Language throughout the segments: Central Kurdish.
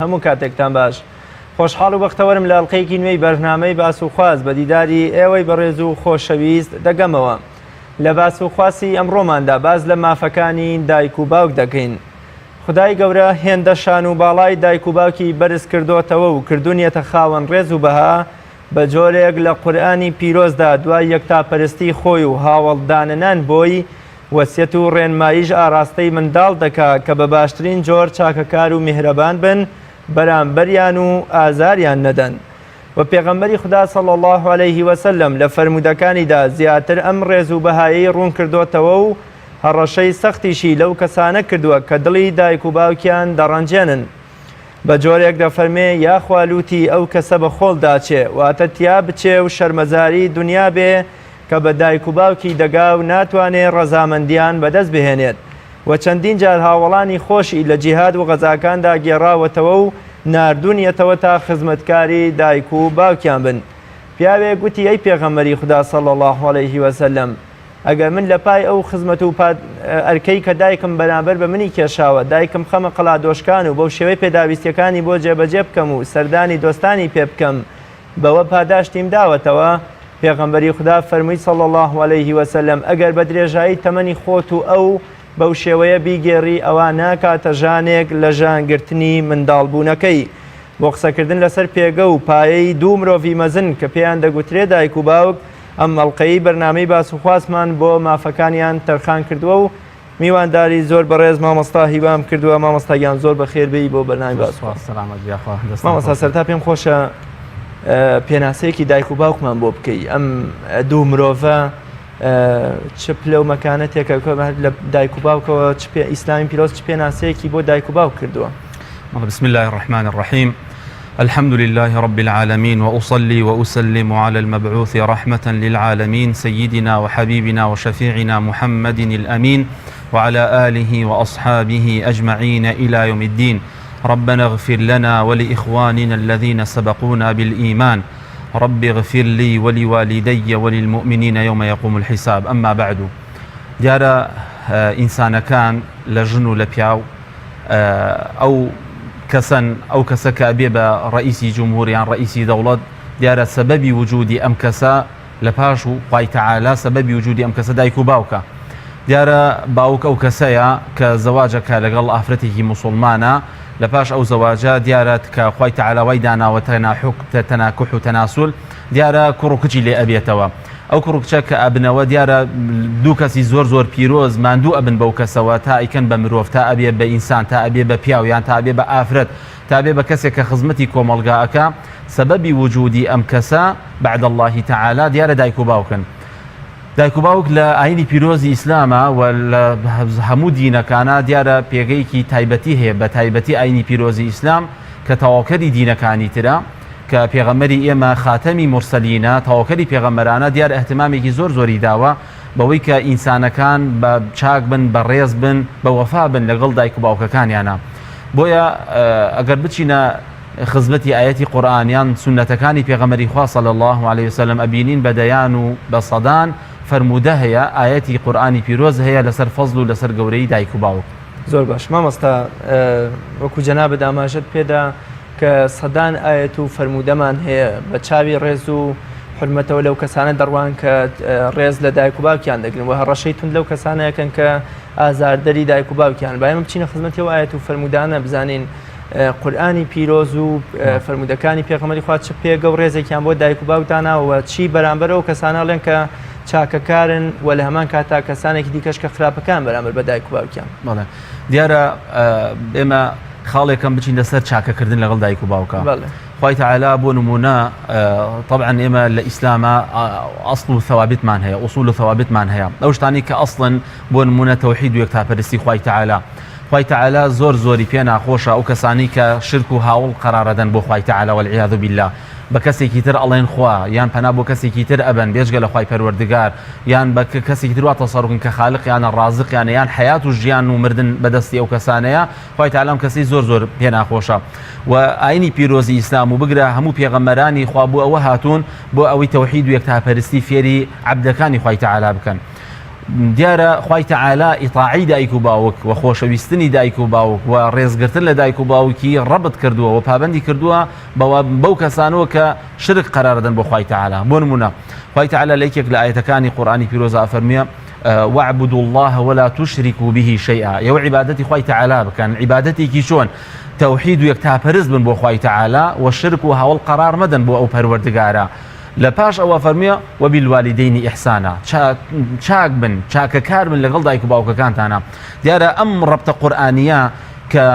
هەموو کاتێکتان باش. خۆشحاڵ و بەختەوەرم لە ئەڵقەیەکی نوێی بەرنامەی باس و خواس بە دیداری ئێوەی بەڕێز و خۆشەویست دەگەمەوە. لە باس و خواسی ئەمڕۆماندا باس لە مافەکانی دایک و باوک دەکەین. خودای گەورە هێندە شان و باڵای دایک و باوکی بەرز کردۆتەوە و کردونیەتە خاوەن ڕێز و بەها، بە جۆرێک لە قورئانی پیرۆزدا دوای یەکتاپەرستی خۆی و هاوەڵ دانەنان بۆی، وەسیەت و ڕێنماییش ئاراستەی منداڵ دەکا کە بە باشترین جۆر چاکەکار و میهرەبان بن بەرامبەریان و ئازاریان نەدەن. وە پێغەمبەری خودا صلی اللە علیه وسلم لە فەرموودەکانیدا زیاتر ئەم ڕێز و بەهایەی ڕوون کردۆتەوە و هەڕەشەی سەختیشی لەو کەسانە کردووە کە دڵی دایک و باوکیان دەڕەنجێنن. بە جۆرێک دەفەرمێ، یاخوا لووتی ئەو کەسە بە خۆڵ داچێ، واتە تیا بچێ و شەرمەزاری دونیا بێ کە بە دایک و باوکی دەگا و ناتوانێ ڕەزامەندیان بەدەست بهێنێت. وە چەندین جار هاوەڵانی خۆشی لە جیهاد و غەزاکاندا گێڕاوەتەوە و ناردوونیەتەوە تا خزمەتکاری دایک و باوکیان بن. پیاوێک گوتی ئەی پێغەمبەری خودا صلی اللە علیه وسلم، ئەگەر من لە پای ئەو خزمەت و ئەرکەی کە دایکم بەرامبەر بە منی کێشاوە، دایکم بخەمە قەڵادۆشکان و بەو شێوەی پێداویستیەکانی بۆ جێبەجێ بکەم و سەردانی دۆستانی پێ بکەم، بەوە پاداشتیم داوەتەوە؟ پێغەمبەری خودا فەرمووی صلی اللە علیه وسلم، ئەگەر بە درێژایی تەمەنی خۆت و ئەو بەو شێوەیە بیگێڕی ئەوا ناکاتە ژانێک لە ژانگرتنی منداڵبوونەکەی. بۆ قسەکردن لەسەر پێگە و پایەی دوو مرۆڤی مەزن کە پێیان دەگوترێ دایک و باوک، ئەم ئەڵقەی بەرنامەی باس و خواسمان بۆ مافەکانیان تەرخان کردووە و میوانداری زۆر بەڕێز مامۆستا هیوام کردووە. مامۆستا گیان زۆر بەخێر بێی بۆ بەرنامەی باس و خواس. سەلامەت بی یاخوا، دەستان مامۆستا خۆش. سەرەتا پێم خۆشە پێناسەیەکی دایک و باوکمان بۆ بکەی. ئەم دوو مرۆڤە چ پلە و مەکانەتێکە لە دایک و باوکەوە، چ پێ ئیسلامی پیرۆز چ پێناسەیەکی بۆ دایک و باوک کردووە؟ بسم الله الرحمن الرحیم الحمد لله رب العالمين وأصلي وأسلم على المبعوث رحمة للعالمين سيدنا وحبيبنا وشفيعنا محمد الأمين وعلى آله وأصحابه أجمعين إلى يوم الدين ربنا اغفر لنا ولإخواننا الذين سبقونا بالإيمان رب اغفر لي ولوالدي وللمؤمنين يوم يقوم الحساب أما بعد دیارە ئینسانەکان لە ژن و لە پیاو ئەو کەسەن ئەو کەسە کە ئەبێ بە ڕئیسی جمهور یان ڕئیسی دەوڵەت دیارە سەبەبی وجودی ئەم کەسە لە پاش و خوای تەعالا سەبەبی وجودی ئەم کەسە دایک و باوکە دیارە باوک ئەو کەسەیە کە زەواجەکە لەگەڵ ئافرەتێکی موسڵمانە لە پاش ئەو زەواجە دیارە کە خوای تەعالا وای داناوە تەناحک تەناکح و تەناسول دیارە کوڕ و کچی لێ ئەبێتەوە ئەو کوڕ و کچە کە ئەبنەوە دیارە دوو کەسی زۆر زۆر پیرۆز ماندوو ئەبن بەو کەسەوە تا ئەیکەن بە مرۆڤ تا ئەبێ بە ئینسان تا ئەبێ بە پیاو یان تا ئەبێ بە ئافرەت تا ئەبێ بە کەسێک کە خزمەتی کۆمەڵگا ئەکا سەبەبی وجودی ئەم کەسە بعد اللە تعالی دیارە دایک و باوکن. دایک و باوک لە ئاینی پیرۆزی ئیسلامە و لە هەموو دینەکانا دیارە پێگەیەکی تایبەتی هەیە بە تایبەتی ئاینی پیرۆزی ئیسلام کە تەواوکەری دینەکانی ترە کە پێغەمبەری ئێمە خاتەمی مورسەلینە تەواوکەری پێغەمبەرانە دیارە ئیهتمامێکی زۆر زۆری داوە بەوەی کە ئینسانەکان بە چاک بن بە ڕێز بن بە وەفا بن لەگەڵ دایک و باوکەکانیانە بۆیە ئەگەر بچینە خزمەتی ئایەتی قورئان یان سوننەتەکانی پێغەمبەری خوا صلی اللە علیە وسلم ئەبینین بە دەیان و بە سەدان فەرموودە هەیە ئایەتی قورئانی پیرۆز هەیە لەسەر فەزل و لەسەر گەورەیی دایک و باوک. زۆر باش مامۆستا وەکو جەنابت ئاماژەت پێدا کە سەدان ئایەت و فەرموودەمان هەیە بە چاوی ڕێز و حورمەتەوە لەو کەسانە دەڕوان کە ڕێز لە دایک و باوکیان دەگرن و هەڕەشەی توند لەو کەسانەکەن کە ئازاردەری دایک و باوکیان با ئێمە بچینە خزمەتی ئەو ئایەت و فەرموودانە بزانین قورئانی پیرۆز و فەرموودەکانی پێغەمبەری خوا چ پێگە و ڕێزێکیان بۆ دایک و باوک داناوە چی بەرامبەر ئەو کەسانە ئەڵێن کە چاکەکارن و لە هەمان کاتا کەسانێکی دیکەش کە خراپەکان بەرامبەر بە دایک و باوکیان. بەڵێ دیارە ئێمە خاڵێکم بچین لەسەر چاکەکردن لەگەڵ دایک و باوکە خوای تعالی بۆ نمونە طبعا ئێمە لە ئیسلامە ئەسڵ و ثوابتمان هەیە ئوسول و ثوابتمان هەیە ئەو شتانی کە ئەسڵن بۆ نمونە تەوحید و یەکتاپەرستی خوای تعالی خوای تەعالا زۆر زۆری پێ ناخۆشە ئەو کەسانەی کە شرک و هاوڵ قەرارەدەن بۆ خوای تەعالا والعیاذ باللە بە کەسێکی تر ئەڵێن خوا یان پەنا بۆ کەسێکی تر ئەبەن بێجگە لە خوای پەروەردگار یان بە کەسێکی تر وا تەسەڕوکن کە خالقیانە ڕازقیانە یان حەیات و ژیان و مردن بەدەستی ئەو کەسانەیە خوای تەعالا ئەم کەسەی زۆر زۆر پێ ناخۆشە و ئاینی پیرۆزی ئیسلام و بگرە هەموو پێغەمبەرانی خوا بۆ ئەوە هاتوون بۆ ئەوەی تەوحید و یەکتاپەرستی فێری عەبدەکانی خوای تەعالا بکەن. دیارە خوای تەعالا ئیتاعەی دایک و باوک و خۆشەویستنی دایک و باوک و ڕێزگرتن لە دایک و باوکی ڕەبت کردووە و پابەندی کردووە بەوە بەو کەسانەوە کە شرک قەرار دەن بۆ خوای تەعالا. بۆ نموونە خوای تەعالا لە یەکێک لە ئایەتەکانی قورئانی پیرۆزا ئەفەرموێ واعبدوا الله ولا تشركوا به شيئا ئێوە عیبادەتی خوای تەعالا بکەن عیبادەتێکی چۆن تەوحید و یەکتاپەرست بن بۆ خوای تەعالا و شرک و هاوەڵ قەرار مەدەن بۆ ئەو پەروەردگارە لە پاش ئەوە فەرمووی، وبالوالدین احسانا، چاک بن، چاکەکار بن لەگەڵ دایک و باوکەکانتانا. دیارە ئەم ڕەبتە قورئانییە کە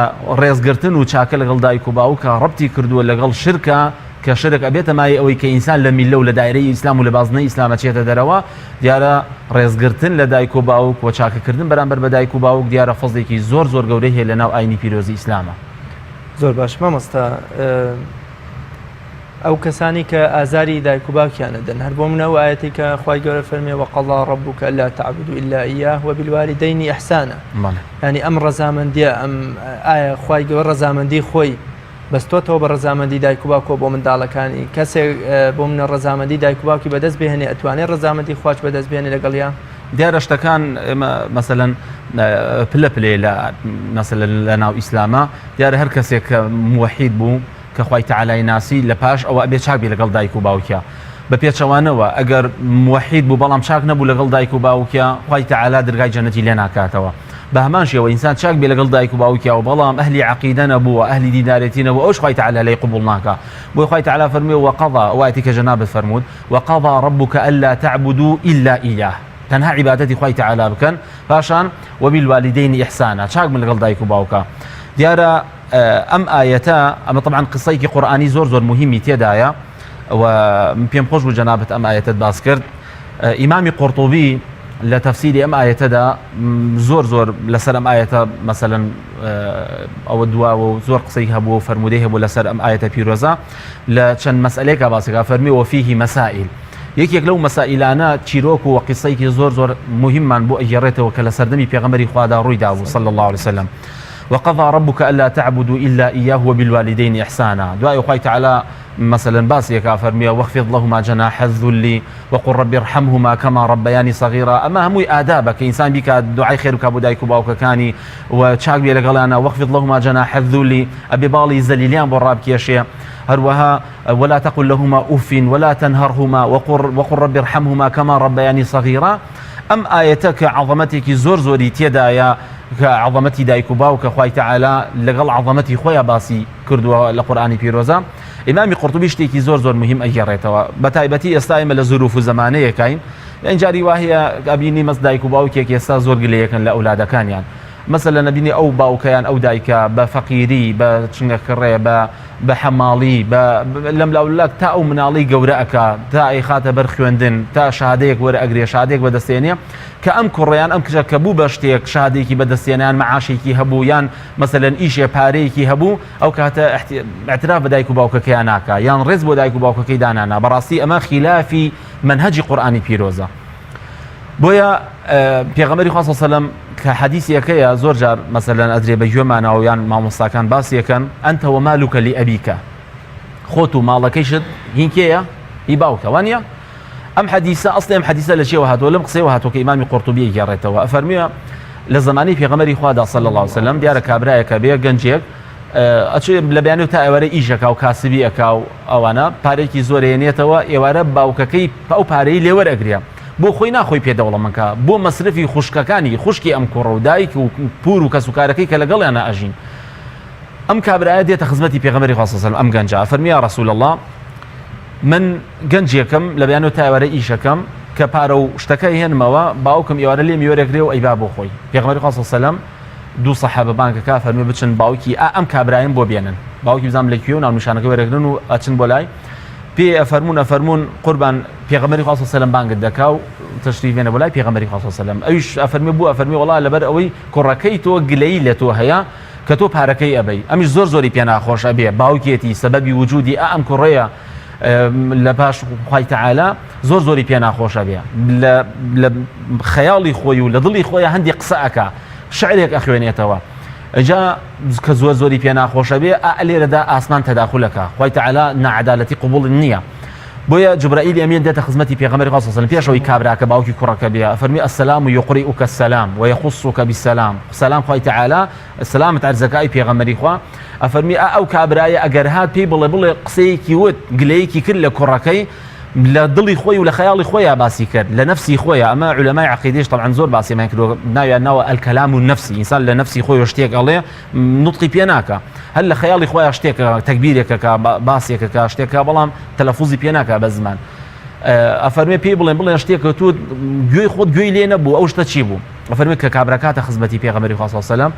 ڕێزگرتن و چاکە لەگەڵ دایک و باوکە ڕەبتی کردووە لەگەڵ شرکا، کە شرک ئەبێتە مایەی ئەوەی کە ئینسان لە میللە و لە دایرەی ئیسلام و لە بازنەی ئیسلام ئەچێتە دەرەوە، دیارە ڕێزگرتن لە دایک و باوک و چاکەکردن بەرامبەر بە دایک و باوک دیارە فەزڵێکی زۆر زۆر گەورەی هەیە لەناو ئاینی پیرۆزی ئیسلاما. زۆر باش مامۆستا. ئەو کەسانەی کە ئازاری دایک و باوکیان ئەدەن هەر بۆ منە ئەو ئایەتەی کە خوای گەورە فەرمی وقضى ربك الا تعبدوا الا اياه وبالوالدين احسانا یعنی ئەم ڕەزامەندیە ئەم ئایا خوای گەورە ڕەزامەندی خۆی بەستۆتەوە بە ڕەزامەندی دایک و باوکەوە بۆ منداڵەکانی کەسێک بۆ منە ڕەزامەندی دایک و باوکی بەدەست بهێنێ ئەتوانێت ڕەزامەندی خواش بەدەست بێنێ لەگەڵیا دیارە شتەکان ئێمە مەسەلەن پلە پلێ لە مەسەلەن لە ناو ئیسلامە دیارە هەر کەسێک کە موحید بوو کە خوای تەعالای ناسی لە پاش ئەوە ئەبێ چاک بێ لەگەڵ دایک و باوکیا بە پێچەوانەوە ئەگەر موەحید بوو بەڵام چاک نەبوو لەگەڵ دایک و باوکیا خوای تەعالا درگای جەنەتی لێ ناکاتەوە بە هەمان شێوە ئینسان چاک بێ لەگەڵ دایک و باوکیا و بەڵام ئەهلی عەقیدە نەبوو ئەهلی دیندارێتی نەبوو ئەوش خوای تەعالا لێی قبوڵ ناکا بۆی خوای تەعالا فەرمووی وقضى ئەو ئایەتی کە جەنابت فەرمووت وقضى ربك الا تعبدوا الا اياه تەنها عیبادەتی خوای تەعالا بکەن پاشان وبالوالدین احسانا چاک بن لەگەڵ دایک و باوکا دیارە ئەم ئایەتە ئەمە تەبعەن قسەیەکی قورئانی زۆر زۆر موهیمی تێدایە و من پێم خۆش بوو جەنابت ئەم ئایەتەت باس کرد ئیمامی قورتوبی لە تەفسیری ئەم ئایەتەدا زۆر زۆر لەسەر ئەم ئایەتە مەسەلەن ئەوە دواوە و زۆر قسەی هەبوو و فەرموودەی هەبوو لەسەر ئەم ئایەتە پیرۆزە لە چەند مەسئلەیەکا باسەکە فەرمی وفیه مسائل یەکێک لەو مەسائیلانە چیرۆک و قسەیەکی زۆر زۆر مهممان بۆ ئەگێڕێتەوە کە لە سەردەمی پێغەمبەری خوادا ڕووی دابوو صلی الله علیه وسلم وقضی ربک الا تعبدوا الا ایاه وبالوالدین احسانا دوای خوای تعالی مەسەلەن باسی ئەکا فەرموویە واخفض لهما جناح الذل وقل رب ارحمهما کما ربیانی صغیرا ئەمە هەمووی ئادابە کە ئینسان بیکات دوعای خێر بکات بۆ دایک و باوکەکانی و چاک بێ لەگەڵیانە واخفض لهما جناح الذل ئەبێ باڵی زەلیلیان بۆ ڕابکێشێ هەروەها ولا تقل لهما اف ولا تنهرهما وقل, وقل رب ارحمهما كما ربياني صغيرا ئەم ئایەتە کە عەظەمەتێکی زۆر زۆری تێدایە کە عەظەمەتی دایک و باوکە خوای تەعالا لەگەڵ عەظەمەتی خۆیا باسی کردووە لە قورئانی پیرۆزا ئیمامی قورتوبی شتێکی زۆر زۆر مهم ئەگێڕێتەوە بە تایبەتی ئێستا ئێمە لە زروف و زەمانەیەکاین یان جاری وا هەیە ئەبینی مەس دایک و باوکێک ئێستا زۆر گلەیەکەن لە ئەولادەکانیان مەسەلەن ئەبینی ئەو باوکە یان ئەو دایکە بە فەقیری بە چنگەکڕێ بە بە حەماڵی بە لەم لاولا تا ئەو مناڵی گەورە ئەکا تا ئەیخاتە بەر خوێندن تا شادەیەک وەرە ئەگرێ شادێک بەدەستێنێ کە ئەم کوڕیان ئەم کچە کە بوو بە شتێک شادێکی بەدەستێنان معاشێکی هەبوو یان مەسەلەن ئیشێ پارەیەکی هەبوو ئەو کاتە اعتراف بە دایک و باوکەکەیان ناکا یان ڕێز بۆ دایک و باوکەکەی دانانا بەڕاستی ئەمە خیلافی مەنهەجی قورئانی پیرۆزە بۆیە پێغەمبەری خوا صلی سەلەم کە حەدیسێکەیە زۆر جار مەسەلەن ئەدرێ بە گوێمانەوە یان مامۆستاکان باسیەکەن ئەنتە وەمالوکە لئەبیکە خۆت و ماڵەکەیشت هین کێیە هی باوکە وانە ئەم حەدیسە ئەسڵی ئەم حەدیسە لە چیەوە هاتووە لەم قسەیەوە هاتووە کە ئیمامی قورتوبی ئەیگێڕێتەوە ئەفەرموێ لە زەمانی پێغەمبەری خوادا صلی الله علیه وسلم دیارە کابرایەکە بێ گەنجێک ئەچێ لە بەیانی و تا ئێوارە ئیشەکا و کاسبی ئەکا و ئەوانە پارێکی زۆر هێنێتەوە ئێوارە باوکەکەی ئەو پارەی لێوەر ئەگرێ بۆ خۆی ناخۆی پێ دەوڵەمەنکە بۆ مەسرفی خوشکەکانی خوشکی ئەم کوڕە و دایک و پور و کەسوکارەکەی کە لەگەڵیانە ئەژین ئەم کابرایە دێتە خزمەتی پێغەمبەری خوا صلی الله علیه و سلم ئەم گەنجە فەرمی یا رسول الله من گەنجێکم لە بەیانەوە تا ئێوارە ئیشەکەم کە پارە و شتەکە هێنمەوە باوکم ئێوارە لێمی وەرەگرێ و ئەیبا بۆ خۆی پێغەمبەری خوا صلی الله علیه و سلم دوو سەحابە بانگەکە فەرمی بچن باوکی ئا ئەم کابرایم بۆ بێنن باوکی بزانم لە کوێ و ناونیشانەکە وەرەگرن و ئەچن بۆ لای پێ ئەفەرموون ئەفەرموون قوربان پێغەمبەری خوا صلی الله علیه و سلم بانگت دەکا و تەشریف بێنە بۆ لای پێغەمبەری خوا صلی الله علیه و سلم ئەویش ئەفەرمی بوو ئەفەرمی وەڵا لەبەر ئەوەی کوڕەکەی تۆ گلەیی لە تۆ هەیە کە تۆ پارەکەی ئەبەی ئەمیش زۆر زۆری پێ ناخۆش ئەبێ باوکێتی سەبەبی وجودی ئا ئەم کوڕەیە لە پاش خوای تەعالا زۆر زۆری پێ ناخۆش ئەبێ لە خەیاڵی خۆی و لە دڵی خۆی هەندی قسە ئەکا شعرێک ئەخوێنێتەوە ئەجا کە زۆر زۆری پێ ناخۆشە بێ ئا لێرەدا ئاسمان تەداخولەکە خوای تەعالا ناعەدالەتی قبوڵ نییە. بۆیە جوبرائیلی ئەمین دێتە خزمەتی پێغەمبەری خوا صلی اللە علیه و سلم پێش ئەوەی کابراکە باوکی کوڕەکە بێ ئەفەرمی السلام یقریئک السلام و یخصک بالسلام سلام خوای تعالی سلامت عەرزەکە ئەی پێغەمبەری خوا ئەفەرمی ئا ئەو کابرایە ئەگەر هات پێی بڵێ بڵێ قسەیەکی وت گلەیەکی کرد لە کوڕەکەی لە دڵی خۆی و لە خەیاڵی خۆیا باسی کرد لە نەفسی خۆیا ئەمە عولەمای عەقیدەیش تەبعەن زۆر باسیمان کردووە ناویان ناوە الکلام النفسی ئینسان لە نەفسی خۆی شتێک ئەڵێ نوتقی پێ ناکا هەر لە خەیاڵی خۆیا شتێکە تەکبیرێکەکە باسێکەکە شتێکە بەڵام تەلەفوزی پێ ناکا بە زمان ئەفەرمێ پێی بڵێن بڵێن شتێکە تۆ گوێی خۆت گوێی لێ نەبوو ئەو شتە چی بوو ئەفەرمێ کە کابراکاتە خزمەتی پێغەمبەری خوا صلی الله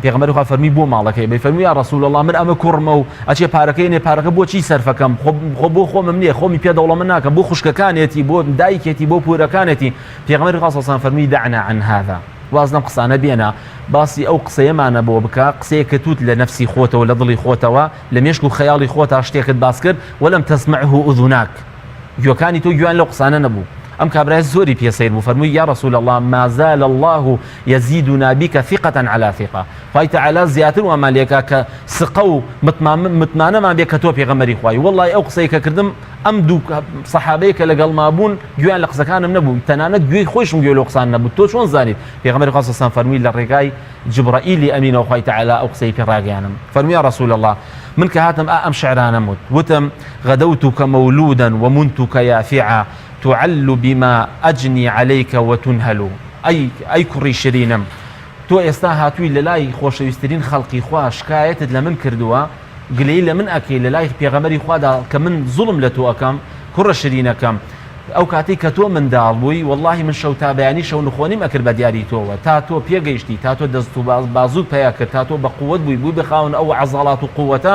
پێغەمبەری خوا فەرمی بۆ ماڵەکەی بەی فەرمی یا رسول الله من ئەمە کوڕمە و ئەچێ پارەکەی نێ پارەکە بۆچی سەرفەکەم خۆ بۆ خۆمم نییە خۆمی پێ دەوڵەمە ناکەم بۆ خوشکەکانێتی بۆ دایکێتی بۆ پورەکانێتی پێغەمبەری خوا صلی الله فەرمی دعنا عن هذا واز لەم قسانە بێنە باسی ئەو قسەیەمانە بۆ بکە قسەیەک کە توت لە نەفسی خۆتەوە لە دڵی خۆتەوە لە مێشک و خەیاڵی خۆتا شتێکت باس کرد ولم تسمعه اذناک گوێکانی تۆ گوێیان لەو قسانە نەبوو ئەم کابرایە زۆری پێ سەیر بوو فەرمووی یا رسول اللە ما زال اللە یزیدنا بک ثقة علی ثقە خوای تعالی زیاتر وامان لێکا کە سقە و متمانەمان بێ کە تۆ پێغەمبەری خوای وەڵڵای ئەو قسەی کە کردم ئەم دوو سەحابەیە کە لەگەڵما بوون گوێیان لە قسەکانم نەبوو تەنانەت گوێی خۆیشم گوێ لەو قسان نەبوو تۆ چۆن زانیت پێغەمبەری خوا صلی اللە فەرمووی لە ڕێگای جبرائیلی ئەمینەوە خوای تعالی ئەو قسەی پێ ڕاگەیانم فەرمووی یا رسول اللە من کە هاتم ئا ئەم شعرانەم وت وتم غدوتک مولودا ومنتک یافعا تعل بما اجنی علیک وتنهل ئەی ئەی کوڕی شرینم تۆ ئێستا هاتووی لەلای خۆشەویسترین خەڵقی خوا شکایەتت لە من کردووە گلەیی لە من ئەکەی لە لای پێغەمبەری خوادا کە من زوڵم لە تۆ ئەکەم کوڕە شرینەکەم ئەو کاتەی کە تۆ منداڵ بووی وەڵاهی من شەو تا بەیانی شەو نخۆنیم ئەکرد بە دیاری تۆوە تا تۆ پێگەیشتی تا تۆ دەست و بازووت پەیا کرد تا تۆ بە قووەت بووی بووی بە خاوەن ئەو عەزاڵات و قووەتە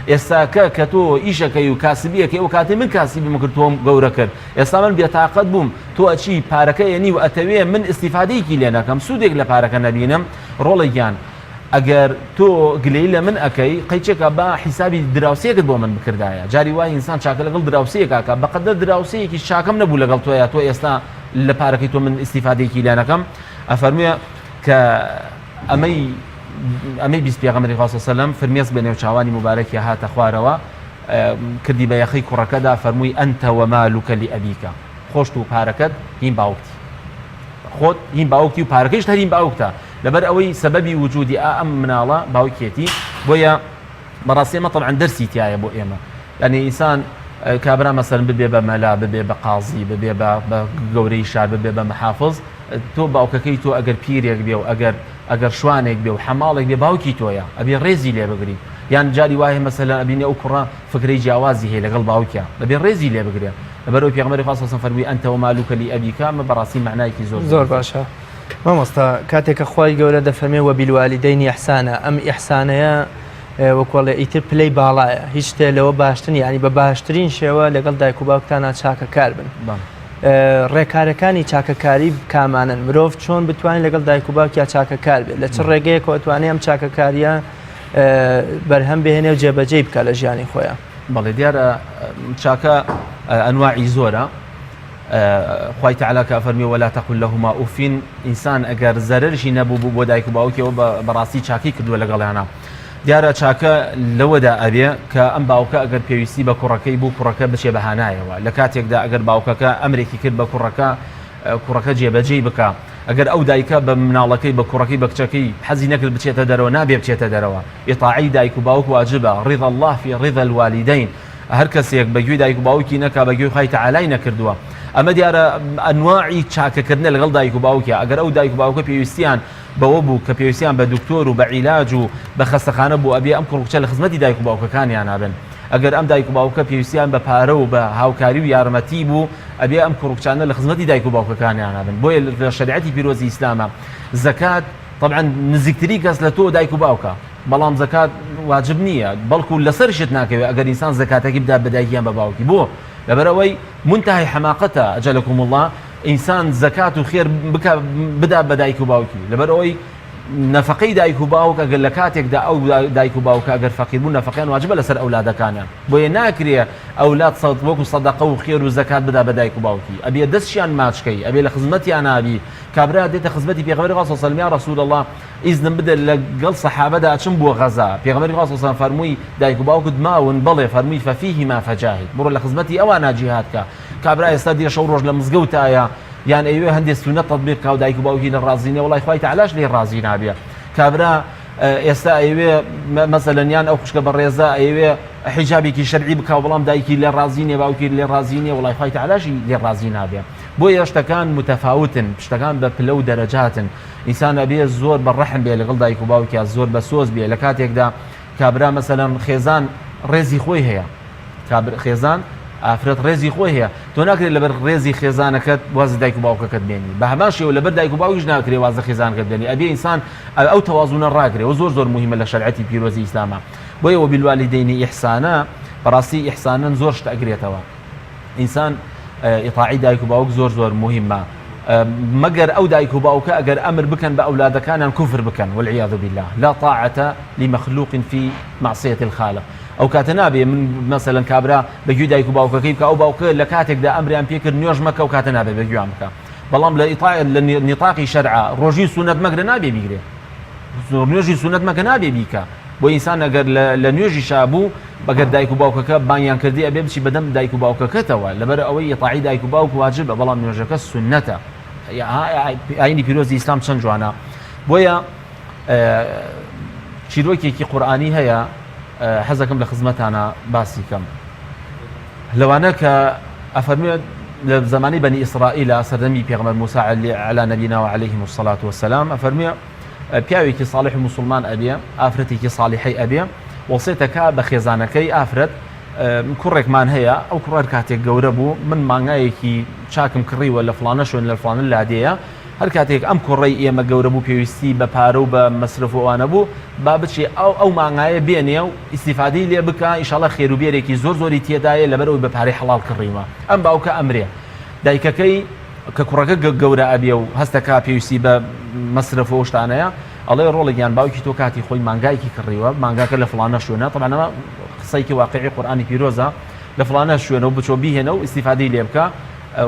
ئێستاکە کە تۆ ئیشەکەی و کاسبیەکەی ئەو کاتەی من کاسبیم کرد تۆم گەورە کرد ئێستا من بێتاقەت بووم تۆ ئەچی پارەکە ئێنی و ئەتەوێ من ئیستیفادەیەکی لێ نەکەم سوودێک لە پارەکە نەبینم ڕۆڵە گیان ئەگەر تۆ گلەیی لە من ئەکەی قەیچێکە با حیسابی دراوسێکت بۆ من بکردایە جاری وای ئینسان چاکە لەگەڵ دراوسێک ئەکا بەقەدەر دراوسێیەکیش چاکەم نەبوو لەگەڵ تۆیا تۆ ئێستا لە پارەکەی تۆ من ئیستیفادەیەکی لێ نەکەم ئەفەرموێ کە ئەمەی ئەمەی 20 پێغەمبەری خوا صلی الله علیه و سلم فرمێسک بە نێوچاوانی موبارەکی هاتە خوارەوە کردی بە یەخەی کوڕەکەدا فەرمووی أنت ومالك لأبيك خۆشت و پارەکەت هین باوکتی خۆت هین باوکتی و پارەکەیشت هەر هین باوکتە لەبەر ئەوەی سەبەبی وجودی ئا ئەم مناڵە باوکیەتی بۆیە بەڕاستی ئەمە تەبعەن دەرسی تایە بۆ ئێمە یعنی ئینسان کابرا مەسەلەن ببێ بە مەلا ببێ بە قازی ببێ بە گەورەی شار ببێ بە محافظ تۆ باوکەکەی تۆ ئەگەر پیرێک بێ و ئەگەر ئەگەر شوانێک بێ و حەماڵێک بێ باوکی تۆیە ئەبێ ڕێزی لێ بگری یان جاری وایە مەسەلەن ئەبینی ئەو کوڕە فکرەی جیاوازی هەیە لەگەڵ باوکیا ئەبێ ڕێزی لێ بگرێ لەبەرئەوەی پێغەمبەری خوا صلی اللە علیه و سلم فەرمووی انت ومالک لابیک ئەمە بەڕاستی مەعنایەکی زۆر زۆر باشە مامۆستا کاتێک کە خوای گەورە دەفەرمێ وبالوالدین احسانا ئەم ئیحسانەیە وەکوڵێ ئیتر پلەی باڵایە هیچ شتێ لەوە باشتر یعنی بە باشترین شێوە لەگەڵ دایک و باوکتانە چاکەکار بن ڕێکارەکانی چاکەکاری کامانن مرۆڤ چۆن بتوانێت لەگەڵ دایک و باوکیا چاکەکار بێت لە چ ڕێگەیەکەوە توانێت ئەم چاکەکاریە بەرهەم بهێنێ و جێبەجێی بکە لە ژیانی خۆیان بەڵێ دیارە چاکە ئەنواعی زۆرە خوای تعالی کە فەرمی ولا تقل لهما اف ئینسان ئەگەر زەرەرشی نەبوو بوو بۆ دایک و باوکیەوە بەڕاستی چاکی کردووە لەگەڵیانە دیارە چاکە لەوەدا ئەبێ کە ئەم باوکە ئەگەر پێویستی بە کوڕەکەی بوو کوڕەکە بچێ بە هانایەوە لە کاتێکدا ئەگەر باوکەکە ئەمرێکی کرد بە کوڕەکە کوڕەکە جێبەجێی بکە ئەگەر ئەو دایکە بە مناڵەکەی بە کوڕەکەی بە کچەکەی حەزی نەکرد بچێتە دەرەوە نابێ بچێتە دەرەوە ئیتاعەی دایک و باوک واجبە، رضا اللە فی رضا الوالدین، هەر کەسێک بە گوێی دایک و باوکی نەکا بە گوێی خوای تەعالای نەکردووە. ئەمە دیارە ئەنواعی چاکەکردنە لەگەڵ دایک و باوکیا، ئەگەر ئەو دایک و باوکە پێویستیان بەوە بوو کە پێویستیان بە دکتۆر و بە عیلاج و بە خەستەخانە بوو ئەبێ ئەم کوڕ و کچە لە خزمەتی دایک و باوکەکانیانا بن. ئەگەر ئەم دایک و باوکە پێویستیان بە پارە و بە هاوکاری و یارمەتی بوو ئەبێ ئەم کوڕ و کچانە لە خزمەتی دایک و باوکەکانیانا بن. بۆیە لە شەریعەتی پیرۆزی ئیسلاما زەکات تەبعەن نزیکترین کەس لە تۆ دایک و باوکە بەڵام زەکات واجب نییە بەڵکو لەسەرشت ناکەوێت ئەگەر ئینسان زەکاتەکی بدات بە دایکی یان بە باوکی بۆ لەبەرئەوەی منتەهای حەماقەتە اجلکم اللە ئینسان زەکات و خێر بکە بدات بە دایک و باوکی لەبەرئەوەی نەفەقەی دایک و باوک ئەگەر لە کاتێکدا ئەو دایک و باوکە ئەگەر فەقیر بوون نەفەقەیان واجبە لەسەر ئەولادەکانیان بۆیە ناکرێ ئەولاد سەد وەکو سەدەقە و خێر و زەکات بدا بە دایک و باوکی ئەبێ دەستیان ماچکەی ئەبێ لە خزمەتیانا بی کابرا دێتە خزمەتی پێغەمبەری خوا صلی الله علیه و سلم یا رسول الله ئیزنم بدە لە گەڵ سەحابەدا ئەچم بۆ غەزا پێغەمبەری خوا صلی الله علیه و سلم فەرمووی دایک و باوکت ماون بەڵێ فەرمووی ففیهما فجاهد بڕۆ لە خزمەتی ئەوانا جیهاد کە کابرا ئێستا دێ شەو ڕۆژ لە مزگەوتایە یان ئەیوێ هەندێ سوننەت تەتبیق کا و دایک و باوکی لە ڕازی نیە وەڵای خوای تەعالاش لێی ڕازی نابێ کابرا ئێستا ئەیوێ مەسەلەن یان ئەو خوشکە بەڕێزە ئەیوێ حیجابێکی شەرعی بکا و بەڵام دایکی لێ ڕازی نیە باوکی لێ ڕازی نیە وەڵای خوای تەعالاشی لێ ڕازی نابێ بۆیە شتەکان متەفاوتن شتەکان بە پلە و دەرەجاتن ئینسان ئەبێ زۆر بە ڕەحم بێ لەگەڵ دایک و باوکیا زۆر بە سۆز بێ لە کاتێکدا کابرا مەسەلەن خێزان ڕێزی خۆی هەیە کابر خێزان ئافرەت ڕێزی خۆی هەیە تۆ ناکرێت لەبەر ڕێزی خێزانەکەت واز دایک و باوکەکەت بێنی بە هەمان شێوە لەبەر دایک و باوکیش ناکرێ واز لە خێزانەکەت بێنی ئەبێ ئینسان ئەو تەوازونە ڕاگرێ و زۆر زۆر موهیمە لە شەرعەتی پیرۆزی ئیسلاما بۆیە وبالوالدین ئیحسانا بەڕاستی ئیحسانن زۆر شت ئەگرێتەوە ئینسان ئیتاعی دایک و باوک زۆر زۆر موهیمە مەگەر ئەو دایک و باوکە ئەگەر ئەمر بکەن بە ئەولادەکانیان کوفر بکەن والعیاذ بالله لا طاعة لمخلوق في معصية الخالق ئەو کاتە نابێ من مەسەلەن کابرا بە گوێی دایک و باوکەکەی بکە ئەو باوکە لە کاتێکدا ئەمریان پێ کرد نوێژ مەکە ئەو کاتە نابێ بە گوێیان بکە بەڵام لە ئیطاع لە نیطاقی شەرعا ڕۆژی سوننەت مەگرە نابێ بیگرێ نوێژی سوننەت مەکە نابێ بیکە بۆ ئینسان ئەگەر لە نوێژی شابوو بەگەر دایک و باوکەکە بانگیان کردی ئەبێ بچی بەدەم دایک و باوکەکەتەوە لەبەر ئەوەی ئیطاعی دایک و باوک واجبە بەڵام نوێژەکە سوننەتە ئاینی پیرۆزی ئیسلام چەند جوانە بۆیە چیرۆکێکی قورئانی هەیە حەزەکەم لە خزمەتانە باسی کەم لەوانە کە ئەفەرموێت لە زمانی بەنی ئیسرائیلە سەردەمی پێغەمبەر موسا علی نبینا و علیهم الصلاة والسلام ئەفەرموێ پیاوێکی صالح و مسلمان ئەبێ ئافرەتێکی صالحەی ئەبێ وەسێتەکە بە خێزانەکەی ئافرەت کوڕێکمان هەیە ئەو کوڕەر کاتێک گەورە بوو من مانگایەکی چاکم کڕیوە لە فڵانە شوێن لە فڵانە لادێیە هەر کاتێک ئەم کوڕەی ئێمە گەورە بوو پێویستی بە پارە و بە مەسرەف و ئەوانە بوو با بچێ ئەو ئەو مانگایە بێنێ و ئیستیفادەی لێ بکا ئیشاڵا خێر و بێرێکی زۆر زۆری تێدایە لەبەر ئەوەی بە پارەی حەڵاڵ کڕیوە ئەم باوکە ئەمرێ دایکەکەی کە کوڕەکە گەورە ئەبێ و هەستەکا پێویستی بە مەسرەف و ئەو شتانەیە ئەڵێ ڕۆڵە گیان باوکی تۆ کاتی خۆی مانگایەکی کڕیوە مانگاکە لە فڵانە شوێنە تەبعەن ئەمە قسەیەکی واقعی قورئانی پیرۆزە لە فڵانە شوێنە و بچۆ بیهێنە و ئیستیفادەی لێ بکە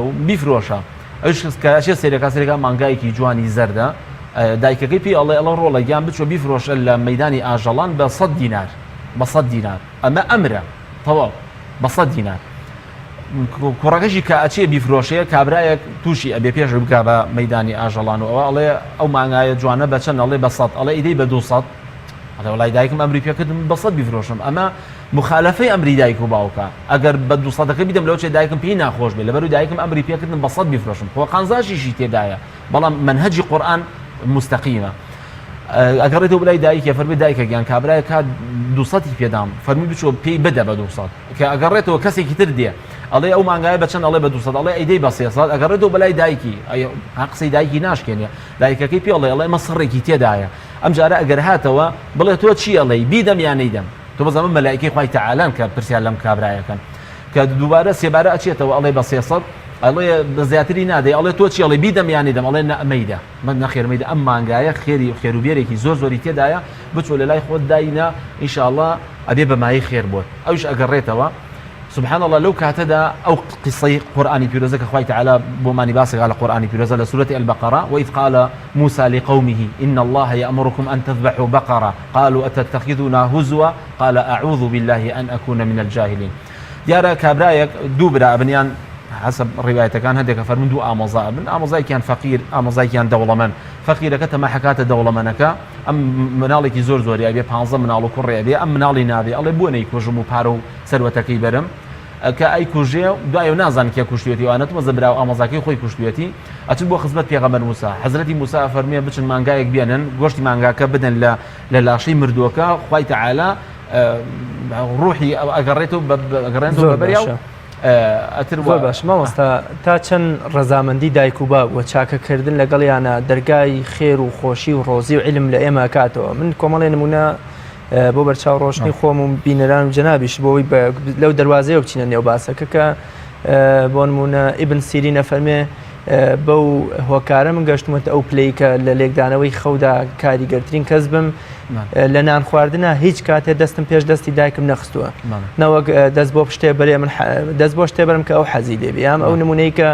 و بیفرۆشە ئەویش کە ئەچێ سەیرەکا سەیرەکا مانگایەکی جوانی زەردە دایکەکەی پێی ئەڵێ ئەڵێ ڕۆڵە گیان بچۆ بیفرۆشە لە مەیدانی ئاژەڵان بە سەد دینار بە سەد دینار ئەمە ئەمرە تەواو بە سەد دینار کوڕەکەشی کە ئەچێ بیفرۆشێ کابرایەک تووشی ئەبێ پێش بکا بە مەیدانی ئاژەڵان و ئەوە ئەڵێ ئەو مانگایە جوانە بە چەند ئەڵێ بە سەد ئەڵێ ئیدەی بە دوو سەد ئەڵێ وەڵای دایکم ئەمری پێکردم بە سەد بیفرۆشم ئەمە موخالەفەی ئەمری دایک و باوکە ئەگەر بە دوو سەدەکە بیدەم لەوە چێ دایکم پێی ناخۆش بێ لەبەرو دایکم ئەمری پێکردم بە سەد بیفرۆشم خۆ قانزاشیشی تێدایە بەڵام مەنهەجی قورئان موستەقیمە ئەگەڕێتەوە بلای دایکێ فەرمی دایکە گیان کابرایە کات دوو سەدی پێدام فەرمی بچۆ پێی بدە بە دوو سەد کە ئەگەڕێتەوە کەسێکی تر دێ ئەڵێ ئەو مانگایە بە چەند ئەڵێ بە دوو سەد ئەڵێ ئەیدەی بە سێ سەد ئەگەڕێتەوە بەلای دایکی ها قسەی دایکی ناشکێنێ دایکەکەی پێ ئەڵێ ئەڵێ ئەمە سڕێکی تێدایە ئەم جارە ئەگەر هاتەوە بڵێ تۆ چی ئەڵێی بیدەم یان نەیدەم تۆ بەس ئەمە مەلائیکەی خوای تەعالان کە پرسیار لەم کابرایەکەن کە دووبارە سێبارە ئەچێتەوە ئەڵێ بە 300 ئەڵێ بە زیاتری نادەی ئەڵێ تۆ چی ئەڵێ بیدەم یان نەیدەم ئەڵێ نە مەیدە من نەخێر مەیدە ئەم مانگایە خێری خێروبێرێکی زۆر زۆری تێدایە بچۆ لە لای خۆت داینا ئینشاءاللە ئەبێ بە مایەی خێر بۆت ئەویش ئەگەڕێتەوە سبحان اللە لەو کاتەدا ئەو قیصەی قورئانی پیرۆزە کە خوای تعالی بۆمانی باس ئەکا لە قورئانی پیرۆزە لە سورەتی البقرە وإذ قال موسى لقومه إن الله يأمركم أن تذبحوا بقرة قالوا أتتخذنا هزوا قال أعوذ بالله أن أكون من الجاهلين دیارە کابرایەک دوو برا ئەبن یان حسب ڕیوایەتەکان هەندێک فەرمون دوو ئامۆزا ئەبن ئامۆزایەکیان فەقیر ئامۆزایەکیان دەوڵەمەند فەقیرەکە تەماحەکاتە دەوڵەمەنەکە ئەم مناڵێکی زۆر زۆری ئەبێ پانزە مناڵ و کوڕێ ئەبێ ئەم مناڵی نابێ ئەڵێ بۆ نەیکوژم و پارە و سەروەتەکەی بەرم کە ئەیکوژێ دوای و نازان کێ کوشتوێتی وانە تۆزە برا و ئامۆزاکەی خۆی کوشتوێتی ئەچن بۆ خزمەت پێغەمبەر موسا حەزرەتی موسا ئەفەرموێ بچن مانگایەک بێنن گۆشتی مانگاکە بدەن لە لە لاشەی مردووەکە خوای تەعالا ڕوحی ئەگەڕێتەوە ئەگەڕێنەوە زۆر بە بەریا و باشە ئەتر زۆر باش مامۆستا تا چەند ڕەزامەندی دایک و باوک و چاکەکردن لەگەڵیانە دەرگای خێر و خۆشی و ڕۆزی و عیلم لە ئێمە کاتەوە من کۆمەڵێ نمونە بۆ بەرچاو ڕۆشنی خۆم و بینەران و جەنابیش بۆی لەو دەواازەیە بچینە نێو باسەکە کە بۆ نمونە ئیبن سیرینە فەرمێ. بەو هۆکارە من گەشتمەتە ئەو پلەی کە لە لێکدانەوەی خەودا کاریگەرترین کەس بم. لە نان خواردنا هیچ کاتێ دەستم پێش دەستی دایکم نەخستووە، نەوەک دەست بۆ شتێ بەرێ من دەست بۆ شتێ بەرم کە ئەو حەزی لێ بێ. یان ئەو نمونەی کە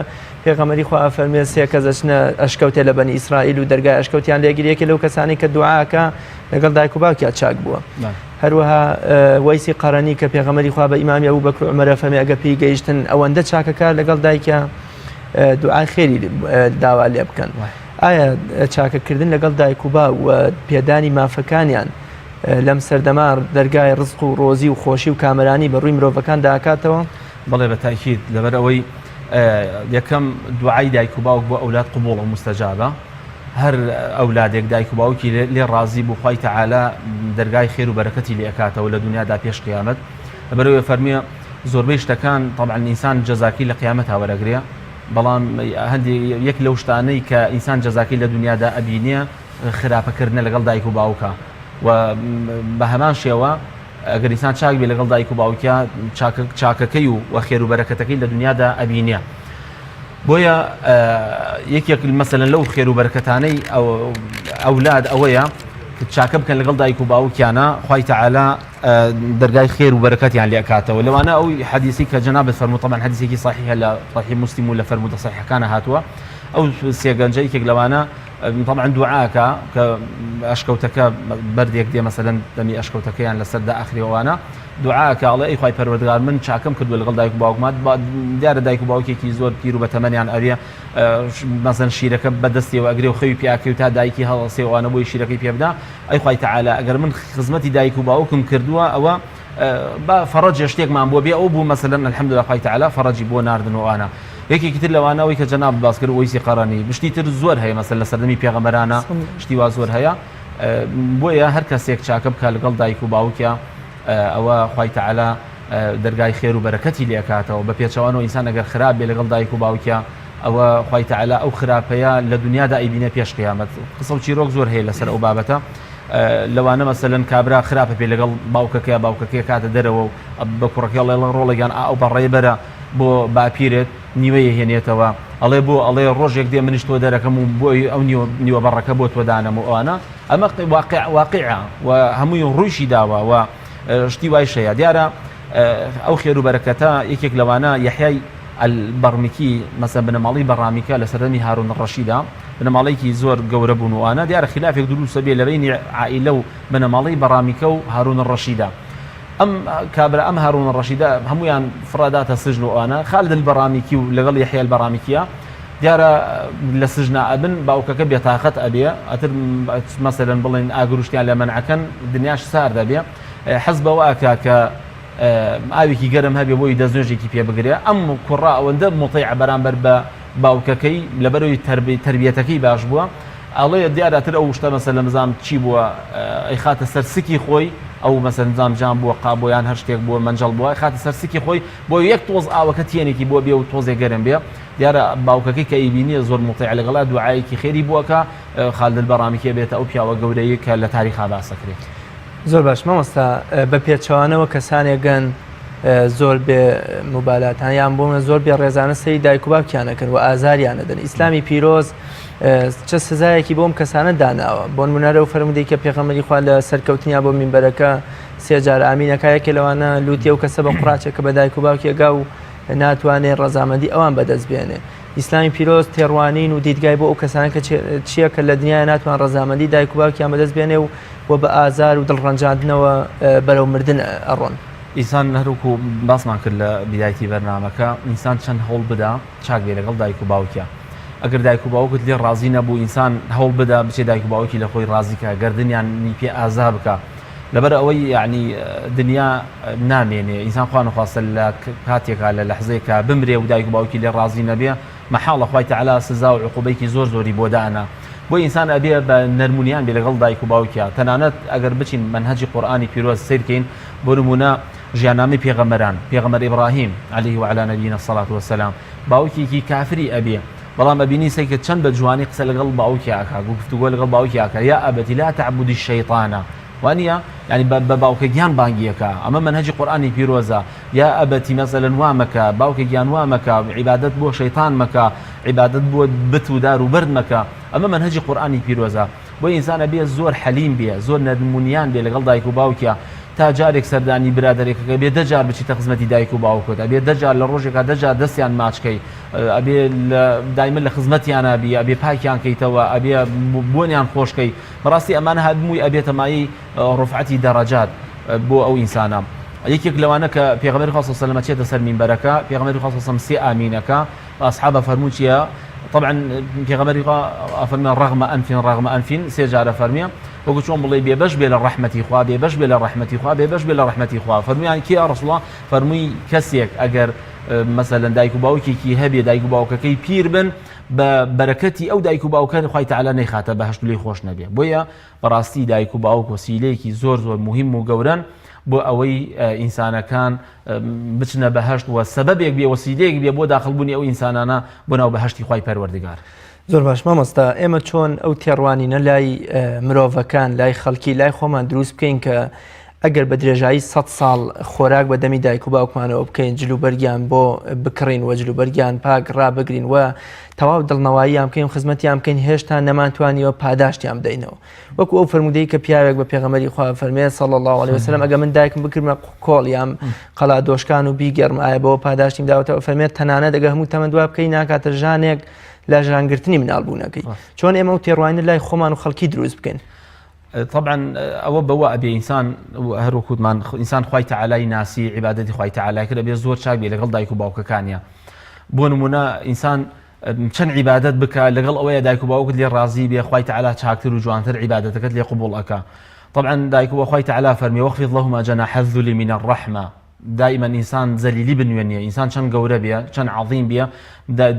پێغەمبەری خوا ئەفەرموێ سێ کەس ئەچنە ئەشکەوتێ لە بەنی ئیسرائیل و دەرگای ئەشکەوتیان لێگیری، یەکێ لەو کەسانەی کە دوعاکە لەگەڵ دایک و باوکیا چاک بووە. هەروەها وەیسی قەرەنی کە پێغەمبەری خوا بە ئیمامی ئەبوو بەکر و عومەر ئەفەرموێ ئەگەر پێی گەیشتن ئەوەندە چاکەکار لەگەڵ دایکیا دوعای خێری داوا لێ بکەن. ئایا چاکەکردن لەگەڵ دایک و باو و پێدانی مافەکانیان لەم سەردەما دەرگای ڕزق و ڕۆزی و خۆشی و کامەرانی بە ڕووی مرۆڤەکان داکاتەوە؟ بەڵێ بە تاکید، لەبەر ئەوەی یەکەم دوعای دایک و باوک بۆ ئەولاد قبوڵە و موستەجابە، هەر ئەولادێک دایک و باوکی لێ ڕازی بوو خوای تەعالا دەرگای خێر و بەرەکەتی لێ ئەکاتەوە لە دونیادا پێش قیامەت، لەبەرئەوەی فەرمووی زۆربەی شتەکان تەبعەن ئینسان جەزاکەی لە قیامەتا وەرەگرێ، بەڵام هەندێ یەک لەو شتانەی کە ئینسان جەزاکەی لە دونیادا ئەبینێ خراپەکردنە لەگەڵ دایک و باوکا و بە هەمان شێوە ئەگەر ئینسان چاک بێ لەگەڵ دایک و باوکیا چاکەکەی و وە خێر و بەرەکەتەکەی لە دنیادا ئەبینێ. بۆیە یەکێک مەسەلەن لەو خێر و بەرەکەتانەی ئەولاد ئەوەیە چاکە بکەن لەگەڵ دایک و باوکیانە خوای تەعالا دەرگای خێر و بەرەکەتیان لێ ئەکاتەوە لەوانە ئەو حەدیسی کە جەنابت فەرموو تەبعەن حەدیسێکی سەحیحە لە سەحیح موسلیم و لە فەرموودە سەحیحەکانە هاتووە ئەو سێ گەنجە یەکێک لەوانە تەبعەن دوعاکە کە ئەشکەوتەکە بەردێک دێ مەسەلەن دەمی ئەشکەوتەکەیان لەسەر دائەخرێ ئەوانە دوعاکە ئەڵێ ئەی خوای پەروەردگار من چاکەم کردووە لەگەڵ دایک و باوکما دیارە دایک و باوکێکی زۆر پیر و بەتەمەنیان ئەوێ مەسەن شیرەکە بەدەستیەوە ئەگرێ و خەوی پیاکەی و تا دایکی هەڵسێ ئەوانە بۆی شیرەکەی پێ بدا ئەی خوای تەعالا ئەگەر من خزمەتی دایک و باوکم کردووە ئەوە با فەڕەجێ شتێکمان بۆ بێ ئەو بوو مەسەلەن الحمدلله خوای تەعالا فەڕەجی بۆ ناردن و ئەوانە یەکێکی تر لەوانە ئەوەی کە جەنابت باس کرد ئوەیسی قەرەنی شتی تر زۆر هەیە مەسەل لە سەردەمی پێغەمبەرانە شتی وا زۆر هەیە بۆیە هەر کەسێک چاکە بکە لەگەڵ دایک و باوکیا ئەوە خوای تەعالا دەرگای خێر و بەرەکەتی لێ ئەکاتەوە بە پێچەوانەوە ئینسان ئەگەر خراپ بێ لەگەڵ دایک و باوکیا ئەوە خوای تەعالا ئەو خراپەیە لە دنیادا ئەیبینێ پێش قیامەت قسە و چیرۆک زۆر هەیە لەسەر ئەو بابەتە لەوانە مەسەلەن کابرا خراپە پێ لەگەڵ باوکەکەی باوکەکەی کاتە دەرەوە و بە کوڕەکەی ئەڵێ ڕۆڵێکیان ئەو بەڕێ بەرە بۆ باپیرت نیوەی هێنێتەوە ئەڵێ بۆ ئەڵێ ڕۆژێک دێ منیش تۆ دەرەکەم و بۆی ئەو نیوە بەڕەکە بۆ تۆ دانەم و ئەوانە ئەمە واقع واقعە و هەمووی ڕوویشی داوە و شتی وایش هەیە دیارە ئەو خێر و بەرەکەتە یەکێک لەوانە یەحیای البەڕمیکی مەسەن بنەماڵەی بەڕامیکە لە سەردەمی هارون الڕەشیدا بنەماڵەیەکی زۆر گەورە بوون و ئەوانە دیارە خیلافێک دروستە بێ لە بەینی عائیلە و بنەماڵەی بەڕامیکە و هارون الڕەشیدا ئەم کابرا ئەم هارون الڕەشیدە هەموویان فڕاداتە سجن و ئەوانە خالد البەڕامیکی و لەگەڵ یەحیای البەڕامیکیە دیارە لە سجنا ئەبن باوکەکە بێتاقەت ئەبێ ئەتر مەسەلەن بڵێن ئاگروشتیان لە مەنعەکەن دنیاش سارد ئەبێ حەز بەوە ئەکا کە ئاوێکی گەرم هەبێ بۆی دەستنوێژێکی پێ بگرێ ئەم کوڕە ئەوەندە موتیعە بەرامبەر بە باوکەکەی لەبەرەوەی تەربیەتەکەی باش بووە ئەڵێ دیارە تر ئەو شتە مەسەلەن بزانم چی بووە ئەیخاتە سەر سکی خۆی ئەو مەسەلەن بزانم جام بووە قاب بووە یان هەر شتێک بووە مەنجەڵ بووە ئەیخاتە سەر سکی خۆی بۆ یەک تۆز ئاوەکە تێنێکی بۆ بێ و تۆزێ گەرم بێ دیارە باوکەکەی کە ئەیبینێ زۆر موتیعە لەگەڵا دوعایەکی خێری بۆ ئەکا خالد البەڕامیکی ئەبێتە ئەو پیاوە گەورەیە کە لە تاریخا باس ئەکرێ. زۆر باش مامۆستا بە پێچەوانەوە کەسانێکن زۆر بێ موبالاتان یان بۆ من زۆر بێ ڕێزانە سەری دایک و باوکیان ئەکەن و ئازاریان ئەدەن ئیسلامی پیرۆز چ سزایەکی بۆم کەسانە داناوە بۆ نمونە لەو فەرموودەی کە پێغەمبەری خوا لە سەرکەوتنیا بۆ مینبەرەکە سێ جار ئامینەکە یەکێ لەوانە لوتی ئەو کەسە بە قوڕاچێک کە بە دایک و باوکی ئەگا و ناتوانێ ڕەزامەندی ئەوان بەدەست بێنێ ئیسلامی پیرۆز تێڕوانین و دیدگای بۆ ئەو کەسانە کە چییە کە لە دنیای ناتوان ڕەزامەندی دایک و باوکیان بەدەست بێنێ و و بە ئازار و دڵڕەنجاندنەوە بەرەو مردن ئەڕۆن. ئینسان هەروەکو باسمان کرد لە بیدایەتی بەرنامەکە ئینسان چەند هەوڵ بدا چاک بێ لەگەڵ دایک و باوکیا ئەگەر دایک و باوکت لێ ڕازی نەبوو ئینسان هەوڵ بدا بچێ دایک و باوکی لە خۆی ڕازی کا گەردنیانی پێ ئازا بکا لەبەر ئەوەی یعنی دنیا نامێنێ ئینسان خوا نەخواستە لە کاتێکا لە لەحزەیەکا بمرێ و دایک و باوکی لێ ڕازی نەبێ مەحاڵە خوای تەعالا سزا و عقوبەیەکی زۆر زۆری بۆ دانا بۆیە ئینسان ئەبێ بە نەرمونیان بێ لەگەڵ دایک و باوکیا تەنانەت ئەگەر بچین مەنهەجی قورئانی پیرۆز سەیر کەین بۆ نمونە ژیاننامەی پێغەمبەران پێغەمبەر ئیبراهیم علیه و علی نبینا الصلاة والسلام باوکێکی کافری ئەبێ بەڵام ئەبینی سەیر کە چەند بە جوانی قسە لەگەڵ باوکیا ئەکا گفتوگۆ لەگەڵ باوکیا ئەکا یا ابتی لا تعبد الشیطان. وانیە؟ یانی بە باوکە گیان بانگی ئەکا ئەمە مەنهەجی قورئانی پیرۆزە یا ئەبەتی مەسەلەن وا مەکە باوکە گیان وا مەکە عیبادەت بۆ شەیتان مەکە عیبادەت بۆ بت و دار و بەرد مەکە ئەمە مەنهەجی قورئانی پیرۆزە بۆیە ئینسان ئەبێ زۆر حەلیم بێ زۆر نەرم و نیان بێ لەگەڵ دایک و باوکیا تا جارێک سەردانی برادەرێکەکە بێ دە جار بچیتە خزمەتی دایک و باوکت ئەبێ دە جار لە ڕۆژێکا دە جار دەستیان ماچ کەی ئەبێ دایمە لە خزمەتیانا بی ئەبێ پاکیان کەیتەوە ئەبێ بۆنیان خۆش کەی بەڕاستی ئەمانە هەمووی ئەبێتە مایەی ڕوفعەتی دەڕەجات بۆ ئەو ئینسانە. یەکێک لەوانە کە پێغەمبەری خوا صلی اللە علیە وسلم ئەچێتە سەر مینبەرەکە، پێغەمبەری خوا صلی اللە علیە وسلم سێ ئامین ئەکا، ئەسحاب ئەفەرموون چییە؟ طبعا پێغەمبەری خوا ئەفەرموێ رغم انف رغم انف سێ جار ئەفەرموێ، وەکو چۆن بڵێی بێبەش بێ لە ڕەحمەتی خوا، بێبەش بێ لە ڕەحمەتی خوا، بێبەش بێ لە ڕەحمەتی خوا. فەرموویان کێ یا رسول اللە؟ فەرمووی کەسێک ئەگەر مەسەلەن دایک و باوکێکی هەبێ دایک و باوکەکەی پیر بن، بە بەرەکەتی ئەو دایک و باوکە خوای تەعالا نەیخاتە بەهەشت و لێی خۆش نەبێ. بۆیە بەڕاستی دایک و باوک وەسیلەیەکی زۆر زۆر موهیم و گەورەن بۆ ئەوەی ئینسانەکان بچنە بەهەشت و سەبەبێک بێ وەسیلەیەک بێ بۆ داخل بوونی ئەو ئینسانانە بۆ ناو بەهەشتی خوای پەروەردگار. زۆر باش مامۆستا ئێمە چۆن ئەو تێڕوانینە لای مرۆڤەکان لای خەڵکی لای خۆمان دروست بکەین کە ئەگەر بە درێژایی سەد ساڵ خۆراک بە دەمی دایک و باوکمانەوە بکەین جل و بەرگیان بۆ بکڕین و جل و بەرگیان پاک ڕابگرین و تەواو دڵنەواییان بکەین و خزمەتیان بکەین هێشتا نەمانتوانیوە پاداشتیان بدەینەوە وەکو ئەو فەرموودەی کە پیاوێک بە پێغەمبەری خوا فەرمێ صلی الله علیه وسلم ئەگە من دایکم بکردمە کۆڵ یان قەڵا دۆشکان و بیگەڕم ئایا بەوە پاداشتیم داوەتەوە فەرمێت تەنانەت ئەگە هەموو تەمەن دوا بکەی ناکاتە ژانێک لە ژانگرتنی مناڵبوونەکەی چۆن ئێمە و تێڕوانینە لای خۆمان و خەڵکی دروست بکەین؟ طبعا ئەوە بەوە ئەبێ ئینسان هەر وەکو وتمان ئینسان خوای تەعالای ناسی عیبادەتی خوای تەعالای کرد ئەبێ زۆر چاک بێ لەگەڵ دایک و باوکەکانیا بۆ نمونە ئینسان چەند عیبادەت بکە لەگەڵ ئەوەیە دایک و باوکت لێ ڕازی بێ خوای تەعالا چاکتر و جوانتر عیبادەتەکەت لێ قبوڵ ئەکا طبعا دایک و خوای تەعالا فەرمی واخفض لهما جناح الذل من الرحمە دائیمەن ئینسان زەلیلی بنوێنیە ئینسان چەند گەورە بێ چەند عەظیم بێ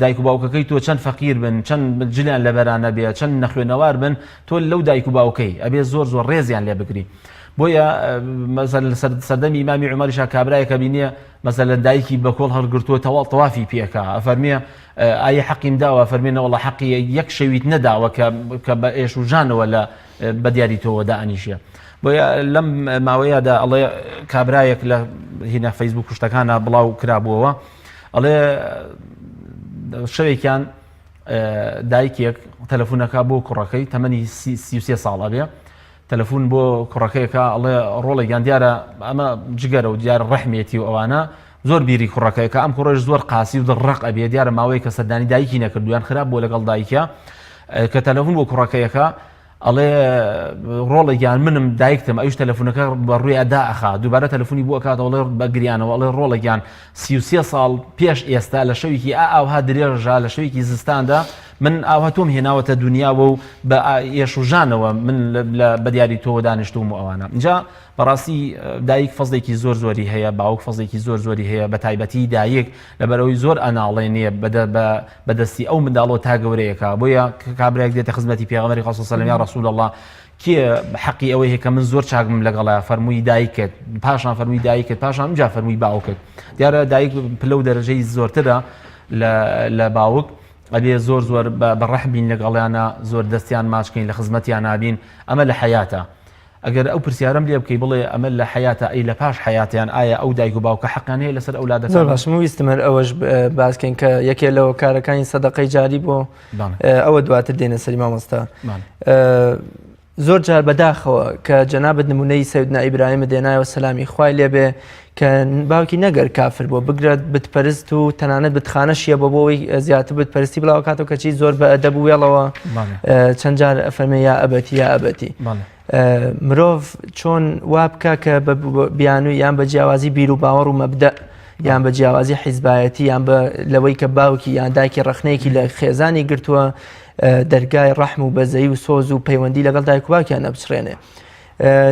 دایک و باوکەکەی تۆ چەند فەقیر بن چەند جلیان لەبەرا نەبێ چەند نەخوێنەوار بن تۆ لەو دایک و باوکەی ئەبێ زۆر زۆر ڕێزیان لێ بگری بۆیە مەسەلەن لەسەر سەردەمی ئیمامی عومەریشا کابرایەکە بینیە مەسەلەن دایکی بە کۆڵ هەڵگرتووە تەواو تەوافی پێکا ئەفەرمێ ئایە حەقیم داوە فەرمێ نەوەڵا حەقی یەک شەویت نەداوە کە کە بە ئێش و ژانەوە لە بە دیاری تۆوە دائەنیشێ بۆیە لەم ماوەیەدا ئەڵێ کابرایەک لە هینە فەیسبوک شتەکانە بڵاو کرابووەوە ئەڵێ شەوێکیان دایکێک تەلەفۆنەکە بۆ کوڕەکەی تەمەنی سیسێ ساڵ ئەبێ تەلەفۆن بۆ کوڕەکەیەکە ئەڵێ ڕۆڵێکیان دیارە ئەمە جگەرە و دیار ڕەحمێتی و ئەوانە زۆر بیری کوڕەکەیەکە ئەم کوڕەش زۆر قاسی و دڕق ئەبێ دیارە ماوەیە کە سەردانی دایکی نەکردویان خراپ بۆ لەگەڵ دایکە کە تەلەفۆن بۆ کوڕەکەیەکە ئەڵێ ڕۆڵە گیان منم دایکتم ئەویش تەلەفونەکە بە ڕوویا دائەخا دووبارە تەلەفونی بۆ ئەکاتەوە ئەڵێ بە گریانەوە ئەڵێ ڕۆڵە گیان 33 ساڵ پێش ئێستا لە شەوێکی ئا ئاوها درێژە لە شەوێکی زستاندا من ئاوها تۆم هێناوەتە دنیاوە و بە ئێش و ژانەوە من لە بە دیاری تۆوە دانیشتوم و ئەوانە اینجا بەڕاستی دایک فەزڵێکی زۆر زۆری هەیە باوک فەزڵێکی زۆر زۆری هەیە بە تایبەتی دایک لەبەرئەوەی زۆر ئەناڵێنێ بە دەستی ئەو منداڵەوە تا گەورەیەکە بۆیە کابرایەک دێتە خزمەتی پێغەمبەری خوا صلی الله علیه و سلم یا رسول الله کێ حەقی ئەوەی هەیە کە من زۆر چاکم لەگەڵە فەرمووی دایکت پاشان فەرمووی دایکت پاشان ئینجا فەرمووی باوکت دیارە دایک پلە و دەرەجەی زۆرترە لە باوک ئەبێ زۆر زۆر بە ڕەحم بین لەگەڵیانە زۆر دەستیان ماچکەین لە خزمەتیان نابین ئەمە لە حەیاتە ئەگەر ئەو پرسیارەم لێ بکەی بڵێ ئەمە لە حەیاتە ئەی لە پاش حەیاتیان ئایا ئەو دایک و باوکە حەقیان هەیە لەسەر ئەولادەکان؟ زۆر باش من ویستم هەر ئەوەش باس کەین کە یەکێ لە هۆکارەکانی سەدەقەی جاری بۆ ئەوە دواتر دێنە سەری مامۆستا زۆر جار بەداخەوە کە جەنابت نمونەی سەیدنا ئیبراهیم دێنایەوە سەلامی خوای لێبێ کە باوکی نەگەر کافر بووە بگرە بتپەرست و تەنانەت بتخانەشیە بۆ بۆی زیاتر بتپەرستی بڵاوکاتەوە کەچی زۆر بە ئەدەب و وێڵەوە چەند جار ئەفەرمێ یا ئەبەتی یا ئەبەتی مرۆڤ چۆن وا بکە کە بە بیانوو یان بە جیاوازی بیر و باوەڕ و مەبدە یان بە جیاوازی حیزبایەتی یان بە لەوەی کە باوکی یان دایکی ڕەخنەیەکی لە خێزانی گرتووە دەرگای ڕەحم و بەزەی و سۆز و پەیوەندی لەگەڵ دایک و باوکیان نەبچڕێنێ.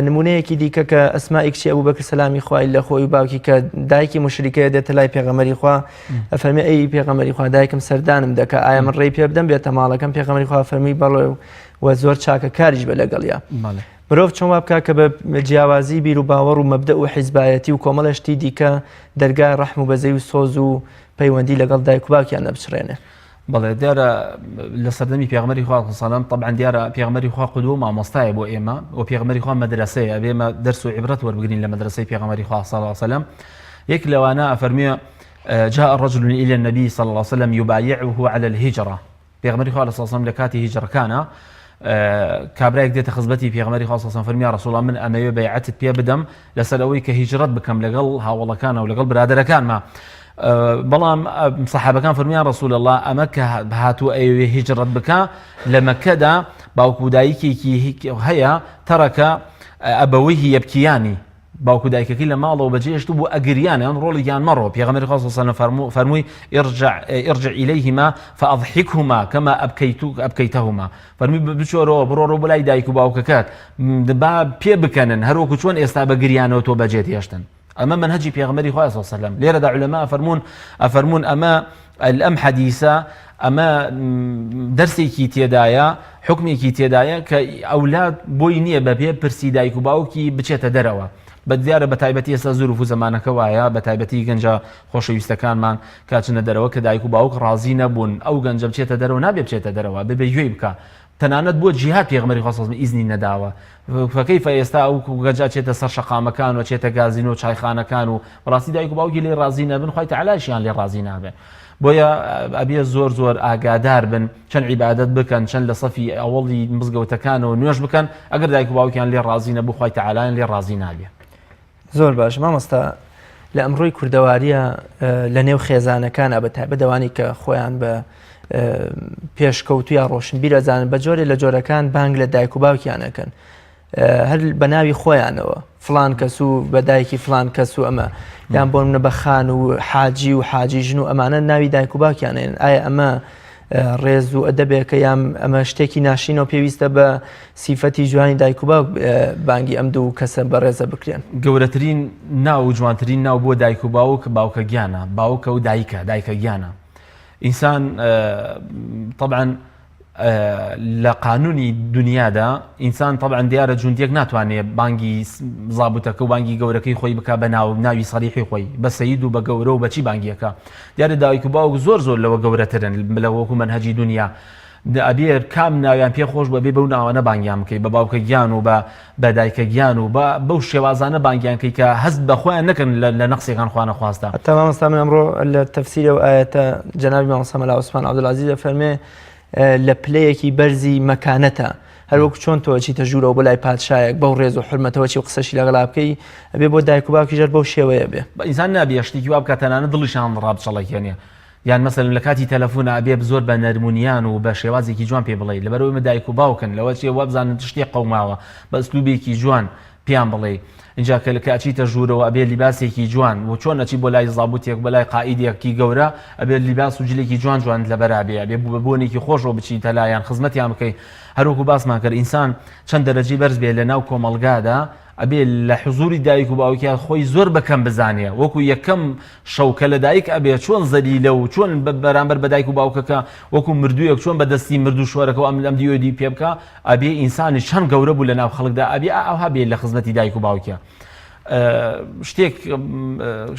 نمونەیەکی دیکە کە ئەسمائی کچی ئەبوبەکر سەلامی خوای لە خۆی و باوکی کە دایکی مشریکەیە دێتە لای پێغەمبەری خوا ئەفەرمی ئەی پێغەمبەری خوا دایکم سەردانم دەکا ئایا من ڕێی پێ بدەم بێتە ماڵەکەم پێغەمبەری خوا فەرمی بەڵێ و زۆر چاکە کاریش بە لەگەڵیا مرۆڤ چۆن وا بکا کە بە جیاوازی بیر و باوەڕ و مەبدە و حیزبایەتی و کۆمەڵە شتی دیکە دەرگای ڕەحم و بەزەی و سۆز و پەیوەندی لەگەڵ دایک و باوکیان نەبچڕێنێ. بەڵێ دیارە لە سەردەمی پێغەمبەری خوا صلی الله طبعا دیارە پێغەمبەری خوا قدوە و مامۆستایە بۆ ئێمە و پێغەمبەری خوا مەدرەسەیە ئەبێ ئێمە دەرس و عیبرەت وەربگرین لە مەدرەسەی پێغەمبەری خوا صلی الله علیه وسلم یەک لەوانە ئەفەرموێ جاء رجل إلى النبي صلى الله عليه وسلم يبايعه على الهجرة پێغەمبەری خوا صلی الله علیه وسلم لە کاتی هیجرەکانە کابرایەک دێتە خزمەتی پێغەمبەری خوا صلی الله علیه وسلم فەرمی یا رسول الله من ئەمەوێ بەیعەتت پێ بدەم لەسەر ئەوەی کە هیجرەت بکەم لەگەڵ هاوەڵەکانە و لەگەڵ برادەرەکانما بەڵام سەحابەکان فەرمیان رسول الله ئەمە کە هاتوو ئەیەوێ هیجرەت بکە لە مەکەدا باوک و دایکێکی هەیە تەرەکە ئەبەوەی یەبکیانی باوک و دایکەکەی لە ماڵەوە بەجێهێشت بوو ئەگریان یان ڕۆڵێکیان مەڕۆ پێغەمبەری خوا صلی الله علیه و فەرمووی ارجع ارجع الیهما فاضحکهما کما ابکیتک ابکیتهما فەرمووی بچۆرەوە بڕۆڕۆ بۆ لای دایک و باوکەکەت با پێ بکەنن هەروەکو چۆن ئێستا بە گریانەوە تۆ بەجێت هێشتن ئەمە مەنهەجی پێغەمبەری خوا صلی الله علیه و سلم لێرەدا علەما ئەفەرموون ئەفەرموون ئەمە ئەم حەدیسە ئەمە دەرسێکی تێدایە حوکمێکی تێدایە کە ئەولاد بۆی نییە بە پێ پرسی دایک و باوکی بچێتە دەرەوە بە دیارە بە تایبەتی ئێستا زروف و زەمانەکە وایە بە تایبەتی گەنجە خۆشەویستەکانمان کاچنە دەرەوە کە دایک و باوک ڕازی نەبوون ئەو گەنجە بچێتە دەرەوە نابێ بچێتە دەرەوە بێ گوێی بکە تەنانەت بۆ جیهاد پێغەمبەری خوا صلی اللە علیه و سلم ئیزنی نەداوە فکیف ئێستا ئەو گەنجە ئەچێتە سەر شەقامەکان و ئەچێتە گازینۆ و چایخانەکان و بەڕاستی دایک و باوکی لێی ڕازی نەبن خوای تەعالاشیان لێ ڕازی نابێ بۆیە ئەبێ زۆر زۆر ئاگادار بن چەند عیبادەت بکەن چەند لە سەفی ئەوەڵی مزگەوتەکانەوە نوێژ بکەن ئەگەر دایک و باوکیان لێ ڕازی نەبوو خوای تەعالایان لێ ڕازی نابێ. زۆر باش مامۆستا لە ئەمڕۆی کوردەواریە لە نێو خێزانەکان بە تایبەت ئەوانەی کە خۆیان بە پێشکەوتو یا ڕۆشنبیر ئەزانن بە جۆرێ لە جۆرەکان بانگ لە دایک و باوکیانەکەن هەر بە ناوی خۆیانەوە فلان کەس و بە دایکی فلان کەس و ئەمە یان بۆ منە بە خان و حاجی و حاجی ژن و ئەمانە ناوی دایک و باوکیانێن ئایا ئەمە ڕێز و ئەدەبێکە یان ئەمە شتێکی ناشرینە و پێویستە بە سیفەتی جوانی دایک و باوک بانگی ئەم دوو کەسە بەڕێزە بکرێن. گەورەترین ناو و جوانترین ناو بۆ دایک و باوک باوکە گیانە باوکە و دایکە دایکە گیانە ئینسان طبعا لە قانونی دنیادا ئینسان طبعا دیارە جوندیەک ناتوانێ بانگی زابوتەکە و بانگی گەورەکەی خۆی بک بە ناو ناوی سەریحی خۆی بە سەید و بە گەورە و بەچی بانگیەکە دیارە دایک و باوک زۆر زۆر لەوە گەورەترن لە وەکو مەنهەجی دنیا ئەبێ کام ناویان پێ خۆش بوو ئەبێ بەو ناوانە بانگیان بکەی بە باوکە گیان و بە بە دایکە گیان و بە بەو شێوازانە بانگیان کەی کە هەست بە خۆیان نەکەن لە نەقسێکان خوا نەخواستە. حەتا مامۆستا من ئەمڕۆ لە تەفسیری ئەو ئایەتە جەنابی مامۆستا مەلا عوسمان عەبدولعەزیز دەفەرمێ لە پلەیەکی بەرزی مەکانەتە هەر وەکو چۆن تۆ ئەچیتە ژوورەوە بۆ لای پادشایەک بەو ڕێز و حورمەتەوە چی و قسەشی لەگەڵا بکەی ئەبێ بۆ دایک و باوکیش هەر بەو شێوەیە بێ. ئینسان نابێ شتێکی وا بکات تەنانەت دڵیشیان ڕابچەڵەکێنێ یان مەسەلەن لە کاتی تەلەفونا ئەبێ زۆر بە نەرمونیان و بە شێوازێکی جوان پێ بڵێی لەبەرئەوەی ئێمە دایک و باوکن لەوە چیە وابزانن شتێک قەوماوە بە ئسلوبێکی جوان پێیان بڵێی ئینجا کە کە ئەچیتە ژوورەوە ئەبێ لیباسێکی جوان و چۆن ئەچی بۆ لای زابوتێک بۆ لای قائیدێکی گەورە ئەبێ لیباس و جلێکی جوان جوانت لەبەرا بێ ئەبێ بە بۆنێکی خۆشەوە بچیتە لایان خزمەتیان بکەی هەروەکو باسمان کرد ئینسان چەند دەرەجەی بەرز بێ لە ناو کۆمەڵگادا ئەبێ لە حزوری دایک و باوکیا خۆی زۆر بە کەم بزانێ وەکو یەکەم شەو کە لە دایک ئەبێ چۆن زەلیلە و چۆن بەرامبەر بە دایک و باوکەکە وەکو مردوویەک چۆن بە دەستی مردوو شۆرەکەو ئەم ئەم دیو دی پێ بکا ئەبێ ئینسانی چەند گەورە بوو لە ناو خەڵکدا ئەبێ ئاوها بێ لە خزمەتی دایک و باوکیا شتێک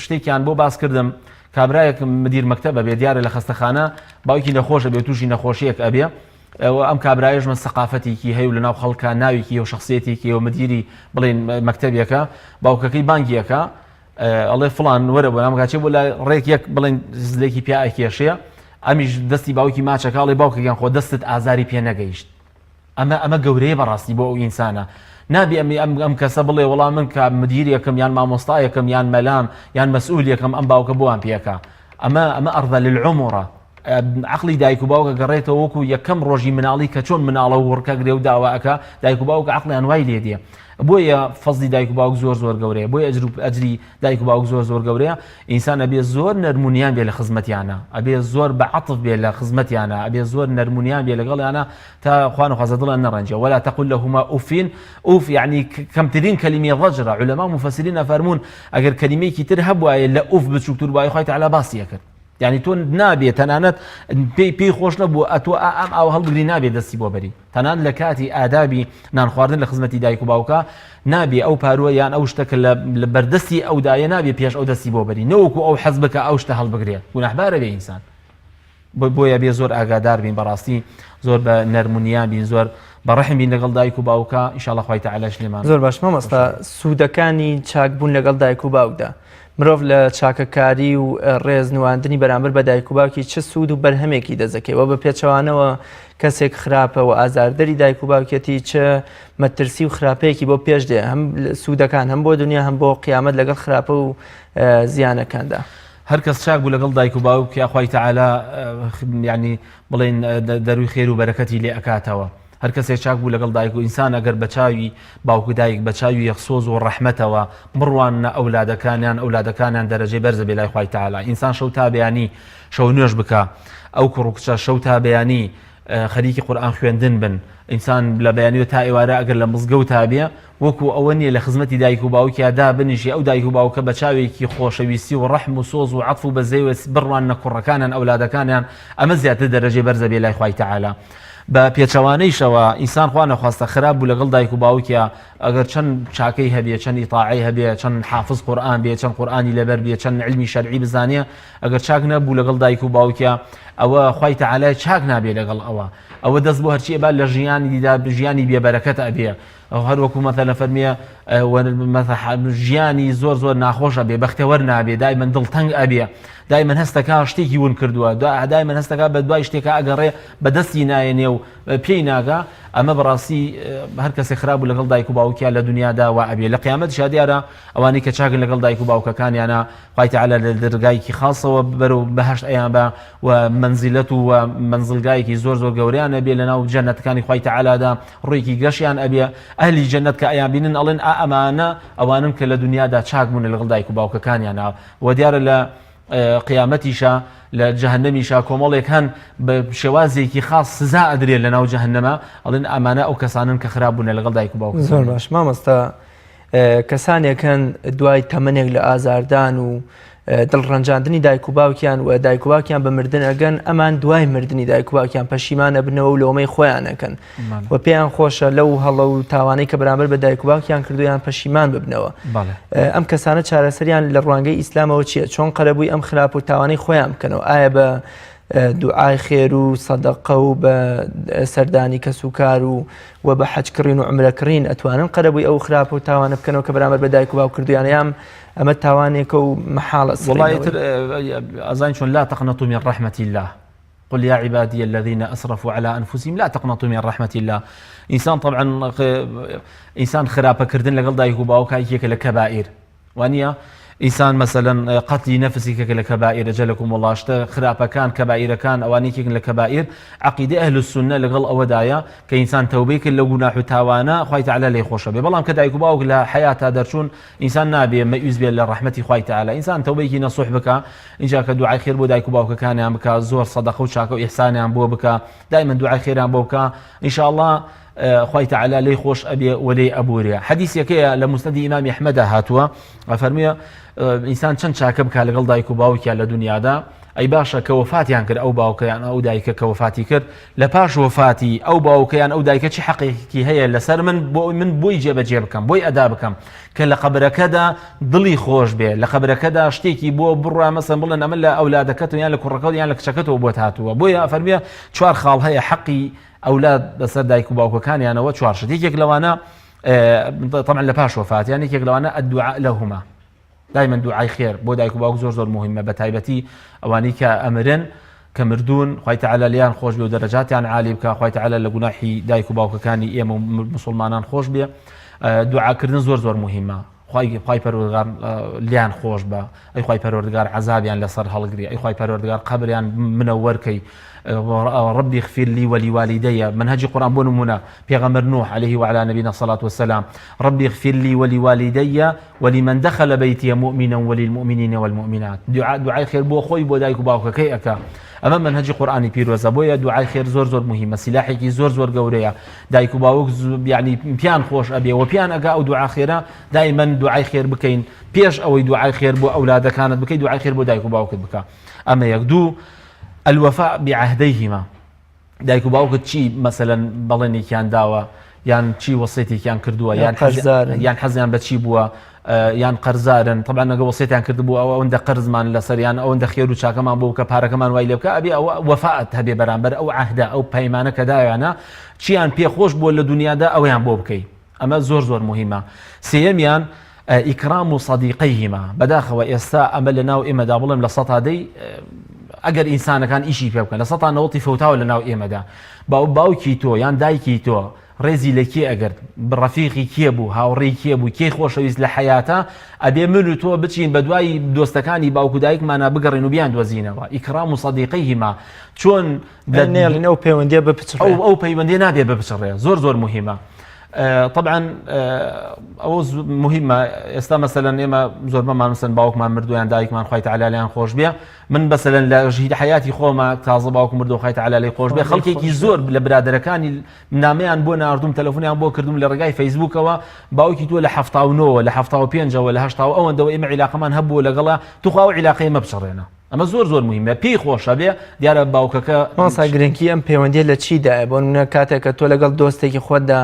شتێکیان بۆ باس کردم کابرایەک مدیر مەکتەبە بێ دیارە لە خەستەخانە باوکی نەخۆشە بێ تووشی نەخۆشیەک ئەبێ ئەوە ئەم کابرایەش من سەقافەتێکی هەیە و لەناو خەڵکا ناوێکی هەیە و شەخسیەتێکی هەیە و مدیری بڵێن مەکتەبێکە باوکەکەی بانگیەکە ئەڵێ فڵان وەرە بۆ نامگاچێ بۆ لای ڕێک یەک بڵێن زلێکی پیا ئەکێشێ ئەمیش دەستی باوکی ماچەکە ئەڵێ باوکەگیان خۆ دەستت ئازاری پێ نەگەیشت ئەمە ئەمە گەورەیە بەڕاستی بۆ ئەو ئینسانە نابێ ئەم ئەم ئەم کەسە بڵێ وەڵا من کە مدیرێکم یان مامۆستایەکم یان مەلام یان مەسئولێکم ئەم باوکە بۆیان پێکا ئەمە ئەمە ئەڕضە للعمرە عەقڵی دایک و باوک ئەگەڕێتەوە وەکو یەکەم ڕۆژی مناڵی کە چۆن مناڵە و وڕکە گرێ و داوا ئەکا دایک و باوک عەقڵیان وای لێ دێ بۆیە فەزلی دایک و باوک زۆر زۆر گەورەیە بۆیە ئەجر و ئەجری دایک و باوک زۆر زۆر گەورەیە ئینسان ئەبێ زۆر نەرمونیان بێ لە خزمەتیانە ئەبێ زۆر بە عەتف بێ لە خزمەتیانە ئەبێ زۆر نەرمونیان بێ لەگەڵیانە تا خوا نەخوازە دڵیان نەڕەنجێ ولا تقل لهما أف أف یعنی کەمترین کەلیمەی ضجرە علما مفسرین ئەفەرموون ئەگەر کەلیمەیەکی تر هەبوایە لە ئوف بچووکتر بوایە خوای تعالی باسی ئەکرد یعنی تۆ نابێ تەنانەت پێی پێی خۆش نەبوو ئەتۆ ئەم ئاو هەڵبگری نابێ دەستی بۆ بەری تەنان لە کاتی ئادابی نان خواردن لە خزمەتی دایک و باوکە نابێ ئەو پاروە یان ئەو شتە کە لە بەردەستی ئەودایە نابێ پێش ئەو دەستی بۆ بەری نەوەکو ئەو حەز بکە ئەو شتە هەڵبگرێ گوناحبارە بێ ئینسان. بۆیە بێ زۆر ئاگادار بین بەڕاستی زۆر بە نەرمونیان بین زۆر بە ڕەحم بین لەگەڵ دایک و باوکا ان شاء اللە خوای تەعالاش لێمان زۆر باش مامۆستا سوودەکانی چاکبوون لەگەڵ دایک و باوکدا مرۆڤ لە چاکەکاری و ڕێز نواندنی بەرامبەر بە دایک و باوکی چ سوود و بەرهەمێکی دەزەکەی وە بە پێچەوانەوە کەسێک خراپە و ئازاردەری دایک و باوکێتی چ مەترسی و خراپەیەکی بۆ پێش دێ هەم سوودەکان هەم بۆ دنیا هەم بۆ قیامەت لەگەڵ خراپە و زیانەکاندا. هەر کەس چاک بوو لەگەڵ دایک و باوک یاخوای تەعالا یعنی بڵێن دەروی خێر و بەرەکەتی لێ ئەکاتەوە هەر کەسێک چاک بوو لەگەڵ دایک و ئینسان ئەگەر بە چاوی باوک و دایک بە چاوی یەخسۆز و ڕەحمەتەوە بڕواننە ئەولادەکانیان ئەولادەکانیان دەرەجەی بەرزە بێ لای خوای تەعالا ئینسان شەو تا بەیانی شەو نوێژ بکا ئەو کوڕ و کچە شەو تا بەیانی خەریکی قورئان خوێندن بن ئینسان لە بەیانیەوە تا ئێوارە ئەگەر لە مزگەوتا بێ وەکو ئەوە نیە لە خزمەتی دایک و باوکیا دابنیشێ ئەو دایک و باوکە بە چاوێکی خۆشەویستی و ڕەحم و سۆز و عەتف و بەزەیەوە بڕواننە کوڕەکانیان ئەولادەکانیان ئەمە زیاتر دەرەجەی بەرزە بێ لای خوای تەعالا بە پێچەوانەیشەوە ئینسان خوا نەخواستە خراپ بوو لەگەڵ دایک و باوکیا ئەگەر چەند چاکەی هەبێ چەند ئیتاعەی هەبێ چەند حافز قورئان بێ چەند قورئانی لەبەر بێ چەند علمی شەرعی بزانێ ئەگەر چاک نەبوو لەگەڵ دایک و باوکیا ئەوە خوای تەعالای چاک نابێ لەگەڵ ئەوە ئەوە دەست بۆ هەرچی ئەبا لە ژیانیدا ژیانی بێبەرەکەت ئەبێ ئەو هەر وەکو مەثەلەن فەرمیە ژیانی زۆر زۆر ناخۆش ئەبێ بەختەوەر نابێ دایمەن دڵتەنگ ئەبێ دایمەن هەستەکە شتێکی ون کردووە دایمەن هەستەکە بە دوای شتێکە ئەگەڕێ بەدەستی نایەنێ و پێی ناگا ئەمە بەڕاستی هەر کەسێک خراپ بوو لەگەڵ دایک و باوکیا لە دنیادا وا ئەبێ لە قیامەتیشا دیارە ئەوانەی کە چاکن لەگەڵ دایک و باوکەکانیانە خوای تەعالا لە دەرگایەکی خاصەوە بەرەو بەهەشت ئەیانبا و مەنزیلەت و مەنزڵگایەکی زۆر زۆر گەورەیان ئەبێ لەناو جەنەتەکانی خوای تەعالادا ڕوویەکی گەشیان ئەبێ ئەهلی جەنەت کە ئەیان بینن ئەڵێن ئا ئەمانە ئەوانن کە لە دنیادا چاک بوون لەگەڵ دایک و باوکەکانیانە و دیارە لە قیامەتیشا لە جەهەنەمیشا کۆمەڵێک هەن بە شێوازێکی خاص سزا ئەدرێن لە ناو جەهەنەما ئەڵێن ئەمانە ئەو کەسانن کە خراپ بوون لەگەڵ دایک و باوک زۆر باش مامۆستا کەسانێک هەن دوای تەمەنێک لە ئازاردان و دڵڕەنجاندنی دایک و باوکیان و دایک و باوکیان بە مردن ئەگەن ئەمان دوای مردنی دایک و باوکیان پەشیمان ئەبنەوە و لۆمەی خۆیان ئەکەن و پێیان خۆشە لەو هەڵە و تاوانەی کە بەرامبەر بە دایک و باوکیان کردویان پەشیمان ببنەوە ئەم کەسانە چارەسەریان لە ڕوانگەی ئیسلامەوە چییە چۆن قەرەبووی ئەم خراپ و تاوانەی خۆیان بکەنەوە ئایا بە دوعای خێر و سەدەقە و بە سەردانی کەس و کار و و بە حەج کڕین و عومرە کڕین ئەتوانن قەرەبووی ئەو خراپە و تاوانە بکەنەوە کە بەرامبەر بە دایک و باوک کردویانە یان ئەمە تاوانێکە و مەحاڵە وەڵا ئیتر ئەزانی چۆن لا تقنطوا من رحمة الله قل يا عبادي الذين أسرفوا على أنفسهم لا تقنطوا من رحمة الله ئینسان طبعا ئینسان خراپەکردن لەگەڵ دایک و باوکا یەکێکە لە کەبائیر وانیە ئینسان مەسەلەن قەتلی نەفس یەکێکە لە کەبائیر اجلکم اللە شتە خراپەکان کەبائیرەکان ئەوان یەکێکن لە کەبائیر عەقیدەی ئەهل السنە لەگەڵ ئەوەدایە کە ئینسان تەوبەی کرد لەو گوناح و تاوانە خوای تەعالا لێی خۆشە بێ بەڵام کە دایک و باوک لە حەیاتا دەرچوون ئینسان نابێ مەئیوس بێت لە ڕەحمەتی خوای تەعالا ئینسان تەوبەیەکی نەسوح بکا ئینجا کە دوعای خێر بۆ دایک و باوکەکانیان بکا زۆر سەدەقە و چاکە و ئیحسانیان بۆ بکا دایمەن دوعای خێریان بۆ بکا ان شاء الله خوای تەعالا لێی خۆش ئەبێ و لێی ئەبورێ حەدیسێکەیە لە موسنەدی ئیمامی ئەحمەدا هاتووە ئەفەرموێ ئینسان چەند چاکە بکا لەگەڵ دایک و باوکیا لە دنیادا ئەی باشە کە وەفاتیان کرد ئەو باوکەیان ئەو دایکە کە وەفاتی کرد لە پاش وەفاتی ئەو باوکەیان ئەو دایکە چی حەقێکی هەیە لەسەر من بۆ من بۆی جێبەجێ بکەم بۆی ئەدا بکەم کە لە قەبرەکەدا دڵی خۆش بێ لە قەبرەکەدا شتێکی بۆ بڕوا مەسەن بڵێن ئەمە لە ئەولادەکەت یان لە کوڕەکەت یان لە کچەکەتەوە بۆت هاتووە بۆیە فەرمیە چوار خاڵ هەیە حەقی ئەولاد بەسەر دایک و باوکەکانیانەوە چوار شت یەکێک لەوانە طبعا لە پاش وەفاتیان یەکێک لەوانە الدعاء لهما دایما دوعای خێر بۆ دایک و باوک زۆر زۆر مهمە بە تایبەتی ئەوانەی کە ئەمرن کە مردوون خوای تعالی لێیان خۆش بێ و دەرەجاتیان عالی بکە خوای تعالی لە گوناحی دایک و باوکەکانی ئێمە و مسلمانان خۆش بێ دوعاکردن زۆر زۆر مهمە خوای خوای پەروەردگار لێیان خۆش بە ئەی خوای پەروەردگار عەزابیان لەسەر هەڵگری ئەی خوای پەروەردگار قەبریان منەوەر کەی ربي اغفر لي ولوالدي منهج قرآن بۆ نمونە پێغەمبەر نوح عليه وعلى نبينا الصلاة والسلام ربي اغفر لي ولوالدي ولمن دخل بيتي مؤمنا وللمؤمنين والمؤمنات دعاء دعای خێر بۆ خۆی بۆ دایک و باوکەکەی ئەکا ئەمە منهجی قورآانی پیرۆزە بۆیە دوعای خێر زۆر زۆر مهمە سیلاحێکی زۆر زۆر گەورەیە دایک و باوک یعنی پیان خۆش ئەبێ و پیان ئەگا ئەو دوعا خێرە دایمەن دوعای خێر بکەین پێش ئەوەی دوعای خێر بۆ ئەولادەکانت بکەی دوعای خێر بۆ دایک و باوکت بکە ئەمە یەک دوو الوفاء بعهديهما دایک و باوکت چی مەسەلەن بەڵێنێکیان داوە یان چی وەسێتێکیان کردووە یان قەرزارن یان حەزیان بە چی بووە یان قەرزارن طبعا نەگە وەسێتیان کردبوو ئەوە ئەوەندە قەرزمان لەسەر یان ئەوەندە خێر و چاکەمان بۆ کە پارەکەمان وای لێ بکە ئەبێ ئەوە وەفات هەبێ بەرامبەر ئەو عەهدە ئەو پەیمانە کە داویانە چیان پێخۆش بووە لە دنیادا ئەویان بۆ بکەی ئەمە زۆر زۆر مهمە سێیەمیان ئیکرام و صدیقەیهما بەداخەوە ئێستا ئەمە لە ناو ئێمەدا بڵێم لە سەتا دەی ئەگەر ئینسانەکان ئیشی پێ بکەن لە سەتا نەوەتی فەوتاوە لە ناو ئێمەدا باو باوکی تۆ یان دایکی تۆ ڕێزی لە کێ ئەگرت ڕەفیقی کێ بوو هاوڕێی کێ بوو کێی خۆشەویست لە حەیاتا ئەبێ من و تۆ بچین بە دوای دۆستەکانی باوک و دایکمانا بگەڕێن و بیان دۆزینەوە ئیکرام و صدیقەیهما چۆن نێڵین ئەو پەیوەندیە بپچڕێ ئەو ئەو پەیوەندیە نابێ بپچڕێ زۆر زۆر مهمە طبعا ئەوە مهمە ئێستا مەسەلەن ئێمە زۆربەمان مەسەن باوکمان مردویان دایکمان خوای تعالی لێیان خۆش بێ من مەسەلەن لە ژیر حیاتی خۆمە تازە باوکم مردو خوای تعالی لێی خۆش بێ خەڵکێکی زۆر لە برادەرەکانی نامەیان بۆ ناردوم تەلەفۆنیان بۆ کردوم لە ڕێگای فەیسبوکەوە باوکی تۆ لە 79ەوە لە 75ەوە لە 80 ئەوەندەوە ئێمە عیلاقەمان هەبوو لەگەڵا توخوا ئەو عیلاقەیە مەبچڕێنە ئەمە زۆر زۆر مهمە پێی خۆشە بێ دیارە باوکەکە مامۆستا گرنگی ئەم پەیوەندیە لە چیدایە بۆ نمونە کاتێک کە تۆ لەگەڵ دۆستێکی خۆتدا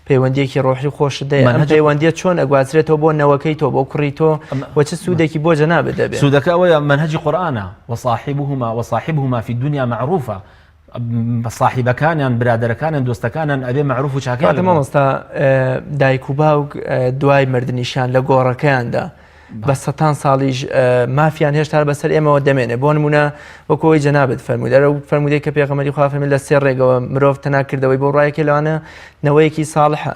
پەیوەندیەکی ڕۆحی خۆشت دەیە ئەم پەیوەندیە چۆن ئەگوازرێتەوە بۆ نەوەکەی تۆ بۆ کوڕی تۆ و چ سوودێکی بۆ جەنابت دەبێت؟ سوودەکە ئەوەیە مەنهەجی قورئانە وصاحبهما وصاحبهما فی الدنیا معروفا ساحیبەکانیان برادەرەکانیان دۆستەکانیان ئەبێ مەعروف و چاکەیان کاتە مامۆستا دایک و باوک دوای مردنیشیان لە گۆڕەکەیاندا بە سەتان ساڵیش مافیان هێشتا بەسەر ئێمەوە دەمێنێ بۆ نمونە وەکەوەی جەنابەت فەرموود ئەرە فەرمودەی کە پێغەمبەری خوا فەرمی لە سێ ڕێگەوە مرۆڤ تەنا کردەوەی بۆ ڕایەکێ لەوانە نەوەیەکی ساڵحە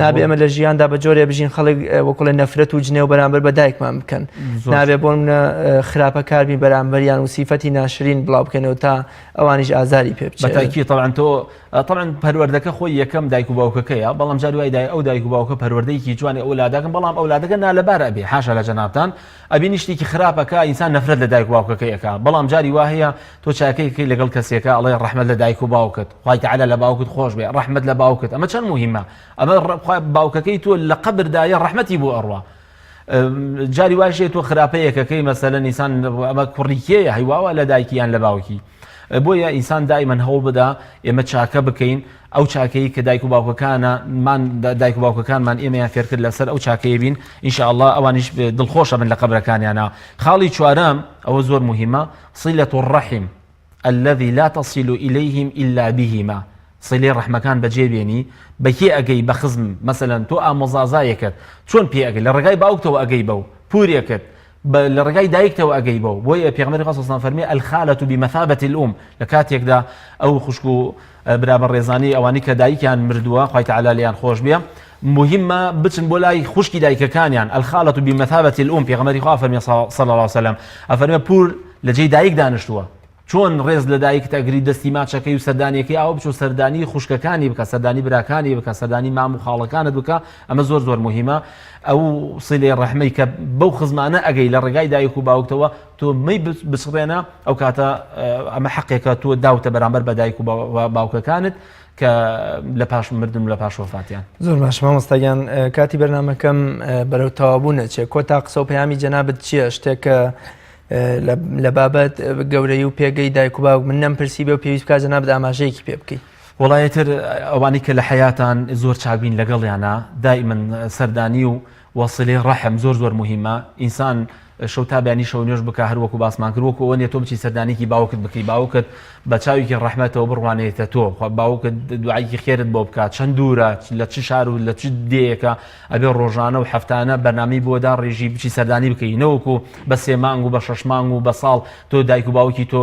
نابێ ئێمە لە ژیاندا بە جۆرێ بژین خەڵک وەکوڵێ نەفرەت و جنێو بەرامبەر بە دایکمان بکەن نابێ بۆ منە خراپە کاربی بەرامبەریان و سیفەتی ناشرین بڵاو بکەنەوە تا ئەوانیش ئازاری پێ بچێت. بەتاکی تەبعەن تۆ تەبعەن پەروەردەکە خۆی یەکەم دایک و باوکەکەیە بەڵام جاری وای دای ئەو دایک و باوکە پەروەردەیەکی جوانی ئەولادەکەن بەڵام ئەولادەکە نالەبار ئەبێ حاشا لە جەنابتان ئەبینی شتێکی خراپەکە ئینسان نەفرەت لە دایک و باوکەکەی ئەکا بەڵام جاری وا هەیە تۆ چاکەیەکەی لەگەڵ کەسێکە ئەڵێ ڕەحمەت لە دایک و باوکت خوای تەعالا لە باوکت خۆش بێ ڕەحمەت لە باوکت ئەمە چەند موهیمە ئەمە باوکەکەی تۆ لە قەبردایە ڕەحمەتی بۆ ئەڕوا جاری وایش تۆ خراپەیەکەکەی مەسەلەن ئینسان ئەمە کوڕی کێیە هەیواوە لە دایکی یان لە باوکی بۆیە ئینسان دائیمەن هەوڵ بدا ئێمە چاکە بکەین ئەو چاکەی کە دایک و باوکەکانە مان دایک و باوکەکانمان ئێمەیان فێرکرد لەسەر ئەو چاکەیە بین ئینشاءاللە ئەوانیش دڵخۆشە بن لە قەبرەکانیانە خاڵی چوارەم ئەوە زۆر مهمە صلة الرحم الذی لا تصل الیهم الا بهما سیلەی ڕەحمەکان بەجێ بێنی بە کێ ئەگەی بە خزم مەسەلەن تۆ ئامۆزازایەکت چۆن پێ ئەگەی لە ڕێگای باوکتەوە ئەگەی بەو پورێکت بە لە ڕێگای دایکتەوە ئەگەی بەو بۆیە پێغەمبەری خوا صلی اللە علیه و سلم فەرمی الخالة بمثابة الام لە کاتێکدا ئەو خوشک و برا بەڕێزانی ئەوانی کە دایکیان مردووە خوای تعالی لێیان خۆش بێ مهمە بچن بۆ لای خوشکی دایکەکانیان الخالة بمثابة الام پێغەمبەری خوا فەرمی صلی اللە علیه و سلم ئەفەرمێ پور لە جێی دایک دانیشتووە چۆن ڕێز لە دایکت ئەگری دەستی ماچەکەی و سەردانیەکەی ئاوە بچۆ سەردانی خوشکەکانی بکە سەردانی براکانی بکە سەردانی مام و خاڵەکانت بکە ئەمە زۆر زۆر مهمە ئەو سیلەی ڕەحمەی کە بەو خزمانە ئەگەی لە ڕێگای دایک و باوکتەوە تۆ مەی بچڕێنە ئەو کاتە ئەمە حەقێکە تۆ داوتە بەرامبەر بە دایک و باوکەکانت کە لە پاش مردن و لە پاش وەفاتیان. زۆر باش مامۆستا گیان کاتی بەرنامەکەم بەرەو تەواوبوون ئەچێ کۆتا قسە و پەیامی جەنابت چییە شتێک کە لە بابەت گەورەی و پێگەی دایک و باوک من نەمپرسی بێ و پێویست بکات جەنابت ئاماژەیەکی پێ بکەی. وەڵا ئیتر ئەوانەی کە لە حەیاتان زۆر چاک بین لەگەڵیانا دائیمەن سەردانی و وەسیلەی ڕەحم زۆر زۆر موهیمە ئینسان شەو تا بەیانی شەو نوێژ بکە هەر وەکو باسمان کرد وەکو ئەوە نیە تۆ بچی سەردانێکی باوکت بکەی باوکت بە چاوێکی ڕەحمەتەوە بڕوانێتە تۆ خوا باوکت دوعایکی خێرت بۆ بکات چەند دوورە لە چ شار و لە چ دێیەکە ئەبێ ڕۆژانە و هەفتانە بەرنامەی بۆ داڕێژی بچی سەردانی بکەی نەوەکو بە سێ مانگ و بە شەش مانگ و بە ساڵ تۆ دایک و باوکی تۆ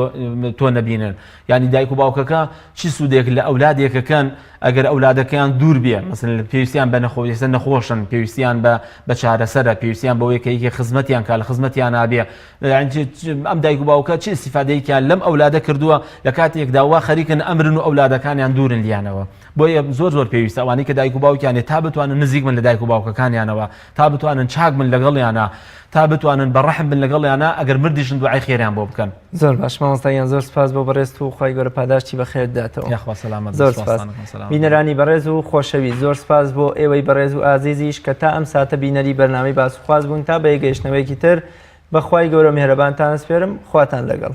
تۆ نەبینن یانی دایک و باوکەکە چی سوودێک لە ئەولادێکەکەن ئەگەر ئەولادەکەیان دوور بێ مەسەلەن پێویستیان بە نەخۆ ئێستا نەخۆشن پێویستیان بە بە چارەسەرە پێویستیان بەوەیە کە یەکێ خزمەتیان کا لە خزمەتیان نابێ ئەم دایک و باوکە چی ئیستیفادەیەکیان لەم ئەولادە کردووە لە کاتێکدا وا خەریکن ئەمرن و ئەولادەکانیان دوورن لیانەوە بۆیە زۆر زۆر پێویستە ئەوانەی کە دایک و باوکیانێ تا بتوانن نزیک بن لە دایک و باوکەکانیانەوە تا بتوانن چاک بن لەگەڵیانە تا بتوانن بە ڕەحم بن لەگەڵیانە ئەگەر مردیشن دوعای خێریان بۆ بکەن. زۆر باش مامۆستا گیان زۆر سپاس بۆ بەڕێزت و خوای گەورە پاداشتی بەخێرت بداتەوە. یاخوا سەلامەت بن زۆر سپاس. سپاستان ئەکەم سەلامەت بن. بینەرانی بەڕێز و خۆشەویست زۆر سپاس بۆ ئێوەی بەڕێز و ئازیزیش کە تا ئەم ساتە بینەری بەرنامەی باس و خواست بوون تا بە یەکگەیشتنەوەیەکی تر بە خوای گەورە و میهرەبانتان ئەسپێرم خواتان لەگەڵ.